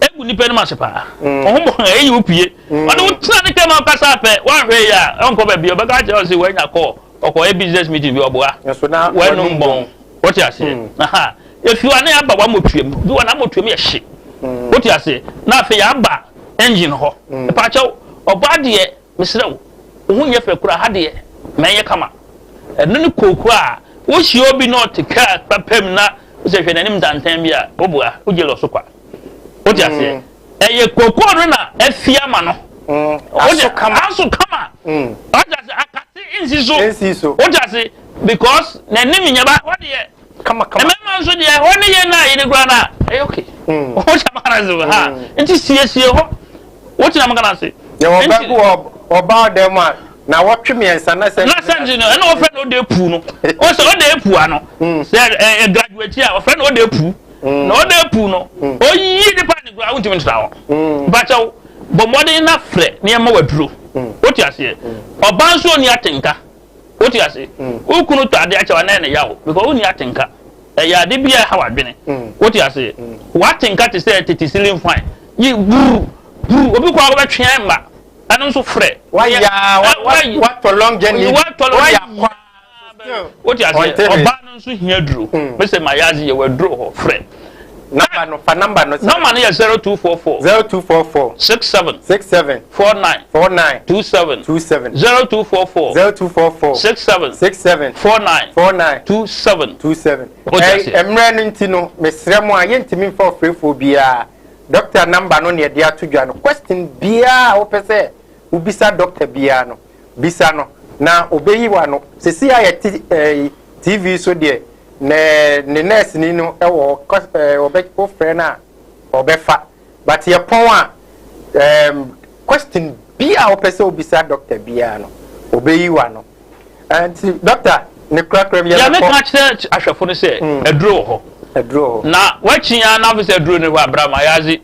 egu nipa anim ase paa. Ɔho bɔ eyi wo pie. Ɔde wo tena ne kɛm ɔkasa pɛ, woanhwɛ yie a, ɔnkɔ baabi. Ɔbɛka akyerɛ wo sɛ wanya kɔɔ, ɔkɔyɛ business meeting bi, ɔboa. W'anum bɔn. Wote aseɛ? Aha. Efi hɔ a na yɛaba w'amotuam. Bi wɔ n'amotuam yɛ hye. Wote aseɛ? Na afei yɛaba engine hɔ. Mpaakyɛw, ɔbaa deɛ Mesrɛ wo, wo ho nyɛ fɛ koraa, ha deɛ, ma ɛnyɛ kama. Ɛno ne kooko a wohyia obi na ɔte kaa papa mu na wosɛ hwɛ n'anim ntantan bi a, woboa, wogye lɔ so kwa. Wote aseɛ? Ɛyɛ kooko no na afi ama no. Aso kama. Aso kama. Wote ase? Akate nsi so. Nsi so. Wote ase? Because n'anim nyɛ ba, hɔ deɛ. Kama kama. Mmarima nso deɛ, hɔ ne yɛn a yɛde kura no a, ɛyɛ okay. Wote ase? Ha. Nti siesie hɔ. Wote na meka no ase? Yɛwɔ ɔbaa bi wɔ ɔbaa ɔdan mu a na wɔtwe mmiɛnsa na sɛ. Na sɛ no ɛna wɔfrɛ no ɔde epu no. Ɔsɛ ɔde epu ano. Sɛ ɛ graduate a wɔfrɛ no ɔde epu. Na ɔde epu no oyi nipa ne kura wontumi ntena hɔ. Bakyɛw bɔ mmɔden na frɛ nneɛma waduro. Wote aseɛ? Ɔbaa nso ɔni atenka. Wote ase? Wo kunu tɔ ade akyɛ wa na ɛne yaw because wonni atenka. Ɛyɛ ade bi a ɛha w'adwene. Wote ase? W'atenka te sɛ tete ceiling fan. Yi brr brr obi kɔ a wobɛtwe mma. Ɛno nso frɛ. Wayɛ watɔ long journey. Watɔ long journey. Wote ase? Ɔbaa no nso hia duro. Mesɛ mayazi yɛ waduro hɔ frɛ. Number no, fa number no. Number no yɛ 0244. 0244. 67. 67. 49. 49. 27. 27. 0244. 0244. 67. 67. 49. 49. 27. 27. Wote aseɛ? Mmerɛ no nti no, mesrɛ mo a yɛntumi mfa ɔfrɛfoɔ biara. Doctor number no na yɛde ato dwa no. Question biara a wopɛ sɛ wobisa doctor biara no, bisa no na ɔbɛyi w'ano. Seesei a yɛte eh, TV so deɛ, ne ne nurse ni no wɔ hɔ, eh, ɔbɛ wofrɛ no a ɔbɛfa. But yɛpɔn a, question bi a wopɛ sɛ wobisa doctor biara no, ɔbɛyi w'ano. Nti doctor, ne korakora mu Deɛ yɛbɛkɔ. meka kyerɛ ahwɛfo no sɛ aduro wɔ hɔ. Aduro wɔ hɔ. Na wakyi ara na afei sɛ aduro no hɔ a, bra Mayazi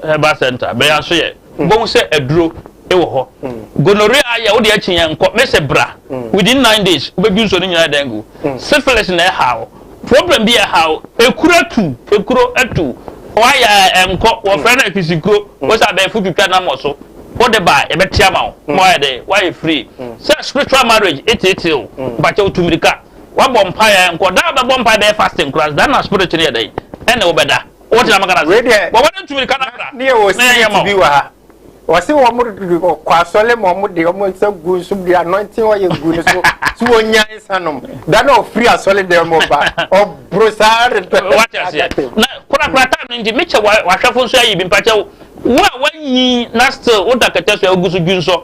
Herbal Center bɛyɛ aso yɛ. Wobɛhu sɛ aduro wɔ hɔ. Gonorrhea ayɛ wode akyi yɛn nkɔ mese bra. Within 9 days wobɛdwu nsuo no nyinaa dan gu. Syphilis na ɛha wo. Problem bi ɛha wo. Ekuro atu, ekuro atu. Wayɛ a ɛnkɔ. Wɔfrɛ no akisikuro. Wo sɛ abɛɛfo twitwa nam wɔ so. Wode ba a yɛbɛte ama wo. Ma wayɛ dɛ wayɛ free. Sɛ spiritual marriage eteetee wo. Mpakyɛ wotu mirika. Wabɔ mpaeɛ a ɛnkɔ. Da a wobɛbɔ mpaeɛ bɛyɛ fasting koraa da na spirit no yɛ dɛn ɛne wobɛda. Wote na maka na Wei deɛ, bɔ wɔde tu mirika na bra. ne yɛ wɔ Na yɛnyɛ spirit ma bi wo. wɔ ha. Wɔse wɔn kɔ asɔre ma wɔn de wɔn nsa gu nso de anointing oil gu ne so so wɔnya nsa nom. Da na ɔfiri asɔre dɛm mu ba, ɔboro saa de Wate aseɛ. Na korakora time no nti mekyɛ wahwɛfo nso ayi bi. Mpakyɛ wo a wanyi na still woda kɛtɛ so a wogu so dwu nsɔ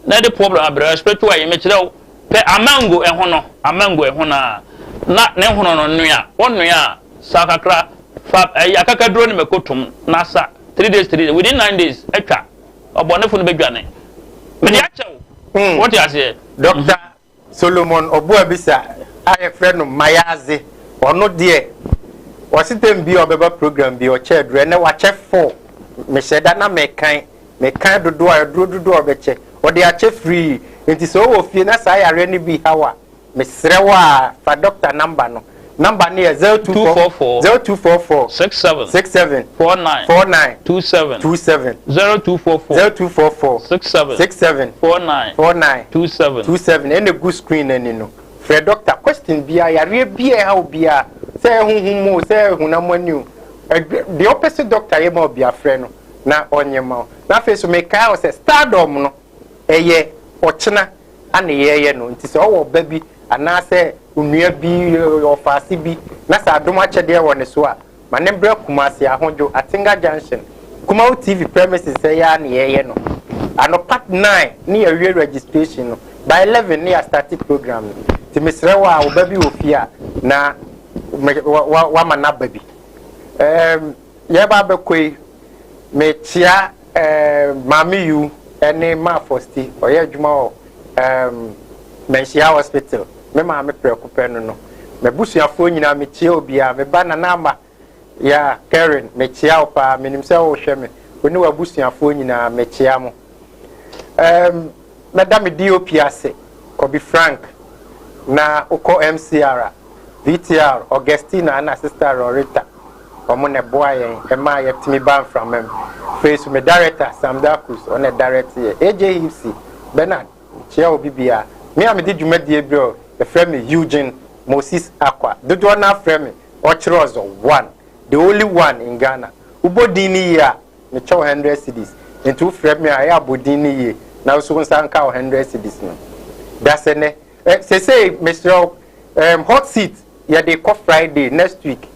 na ɛde problem abrɛ spiritual yi, mekyerɛ wo pɛ amango ɛho no, amango ɛho no a na ne hono no noa, wɔnoa a sa kakra fa ɛyɛ akakaduro ne mako tom na sa 3 days, 3 days, within 9 days atwa ɔbɔnefo no bɛdwane. Mede akyɛ wo. Wote aseɛ? Dr. Solomon Obuabisa a yɛfrɛ no Mayaze, ɔno deɛ ɔse tɛm bi a ɔbɛba program bi ɔkyɛ aduro. Ɛnɛ wakyɛ four. Mehyɛ da na mekan mekan dodoɔ a aduro dodoɔ a ɔbɛkyɛ, ɔde akyɛ free. Nti sɛ ɔwɔ fie na saa yareɛ no bi haw a, mesrɛ wo a fa doctor number no. Number no yɛ 0244 0244 67 67 49 49 27 27 0244 0244 67 67 49 49 27. 27. Ɛna gu screen n'ani no. Frɛ doctor, question biara, yareɛ bi a ɛha wo biara, sɛ ɛhuhu mu o, sɛ ɛhunam ani o, deɛ ɔpɛ sɛ doctor yɛ ma obi, afrɛ no na ɔnyɛ ma wo. Na afei so mekae wo sɛ Stardom no ɛyɛ ɔkyena ana yɛyɛ no. Nti sɛ ɔwɔ ɔba bi anaasɛ onua bi, ɔfaase bi na sɛ adom akyɛdeɛ wɔ ne so a, ma ne brɛ Kumase Ahodwo, Atenga Junction, Kumawu TV premises. Sɛ yɛ a ne yɛyɛ no anɔpa 9 ne yɛwie registration no, by 11 ne yɛastart program no. Nti mesrɛ wo a wo ba bi wɔ fie a na wama n'aba bi. Yɛba abɛkɔ yi, mekyia Maame Yu ne Maa Fosti, ɔyɛ adwuma wɔ Manhyia Hospital. Me maame prɛko pɛ no, m'abusuafoɔ nyinaa mekyia obiara. Me ba Nana Ama ya Karen, mekyia wo paa. Menim sɛ wohwɛ me, wo ne w'abusuafoɔ nyinaa mekyia mo. Mɛda me DOP ase, Kobi Frank, na wokɔ MCR a, VTR Augustina ana Sister Loretta, ɔmo na ɛboa yɛn ɛma yɛtumi ba mframa mu. Afei so me director Sam Darkus, ɔna direct yɛ. AJ Hipsy Bernard, kyia obi bia. Me a mede dwumadie brɛ o, yɛfrɛ me Eugene Moses Akwa. Dodoɔ no afrɛ me Ɔkyerɛ Ɔzɔ One, the only one in Ghana. Wobɔ din no yie a, mekyɛ wo 100 cedis. Nti wofrɛ me a, ɛyɛ abɔ din no yie na wo so wo nsa nka wo 100 cedis no. Dasɛ nɛ sesei mesrɛ wo, hot seat yɛde kɔ Friday next week.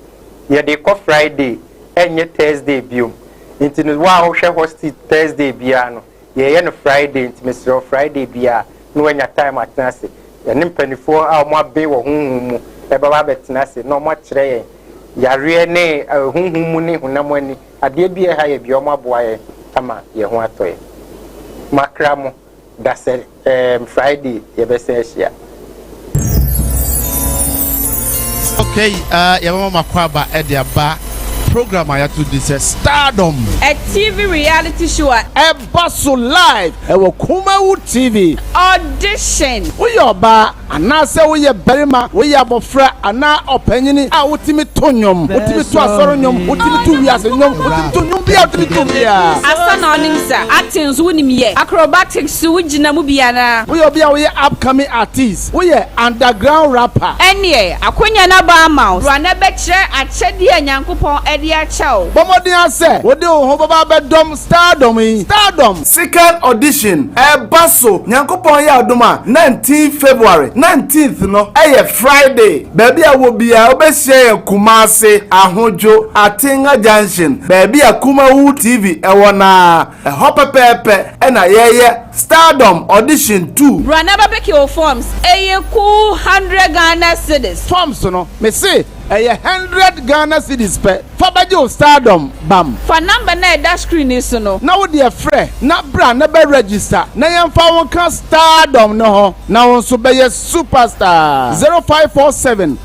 Yɛde kɔ Friday, ɛnyɛ Thursday biom. Nti no wo a wohwɛ hot seat Thursday biara no, yɛyɛ no Friday. Nti mesrɛ wo, Friday biara na woanya time atena ase, yɛne mpanimfoɔ a wɔn abe wɔ honhom mu ɛbɛba abɛtena ase na wɔn akyerɛ yɛn yareɛ ne honhom mu ne honam ani adeɛ bi a ɛha yɛ bi, wɔn aboa yɛn ama yɛn ho atɔ yɛn. Makra mo dasɛ Friday yɛbɛsɛn ahyia. Okay, yɛbɛma makɔ aba ɛde aba program a yɛato di sɛ Stardom. A TV reality show a ɛba so live ɛwɔ Kumawu TV. Audition. Woyɛ ɔbaa anaasɛ woyɛ barima, woyɛ abɔfra anaa ɔpanyini a wotumi to nnwom, wotumi to asɔre nnwom, wotumi to wiase nnwom, wotumi to nnwom bia, wotumi to biaa. Asa na ɔnim sa, acting nso wonim yɛ, acrobatics so wogyina mu bi anaa? Woyɛ obi a woyɛ upcoming artist, woyɛ underground rapper. Ɛneɛ akonya no aba ama wo. Bra na bɛkyerɛ akyɛdeɛ a Nyankopɔn de de akyɛ wo. Bɔ mmɔden ara sɛ wode wo ho bɛba abɛdɔm Stardom yi. Stardom! Second audition ɛreba so Nyankopɔn yɛ adom a 19 February, 19th no ɛyɛ Friday. Baabi a wɔ biara wobɛhyia yɛn Kumasi, Ahodwo, Atenga Junction, baabi a Kumawu TV ɛwɔ no ara, ɛhɔ pɛpɛɛpɛ ɛna yɛyɛ Stardom Audition 2. Bra na bɛpeke wo forms, ɛyɛ cool hundred Ghana cedis. Forms no, mese ɛyɛ hundred Ghana cedis pɛ, fa bɛgye wo Stardom bam. Fa number no a ɛda screen yi so no. Na wo deɛ frɛ na bra na bɛ register na yɛmfa wo nka Stardom no ho na wo nso bɛyɛ superstar. 0547.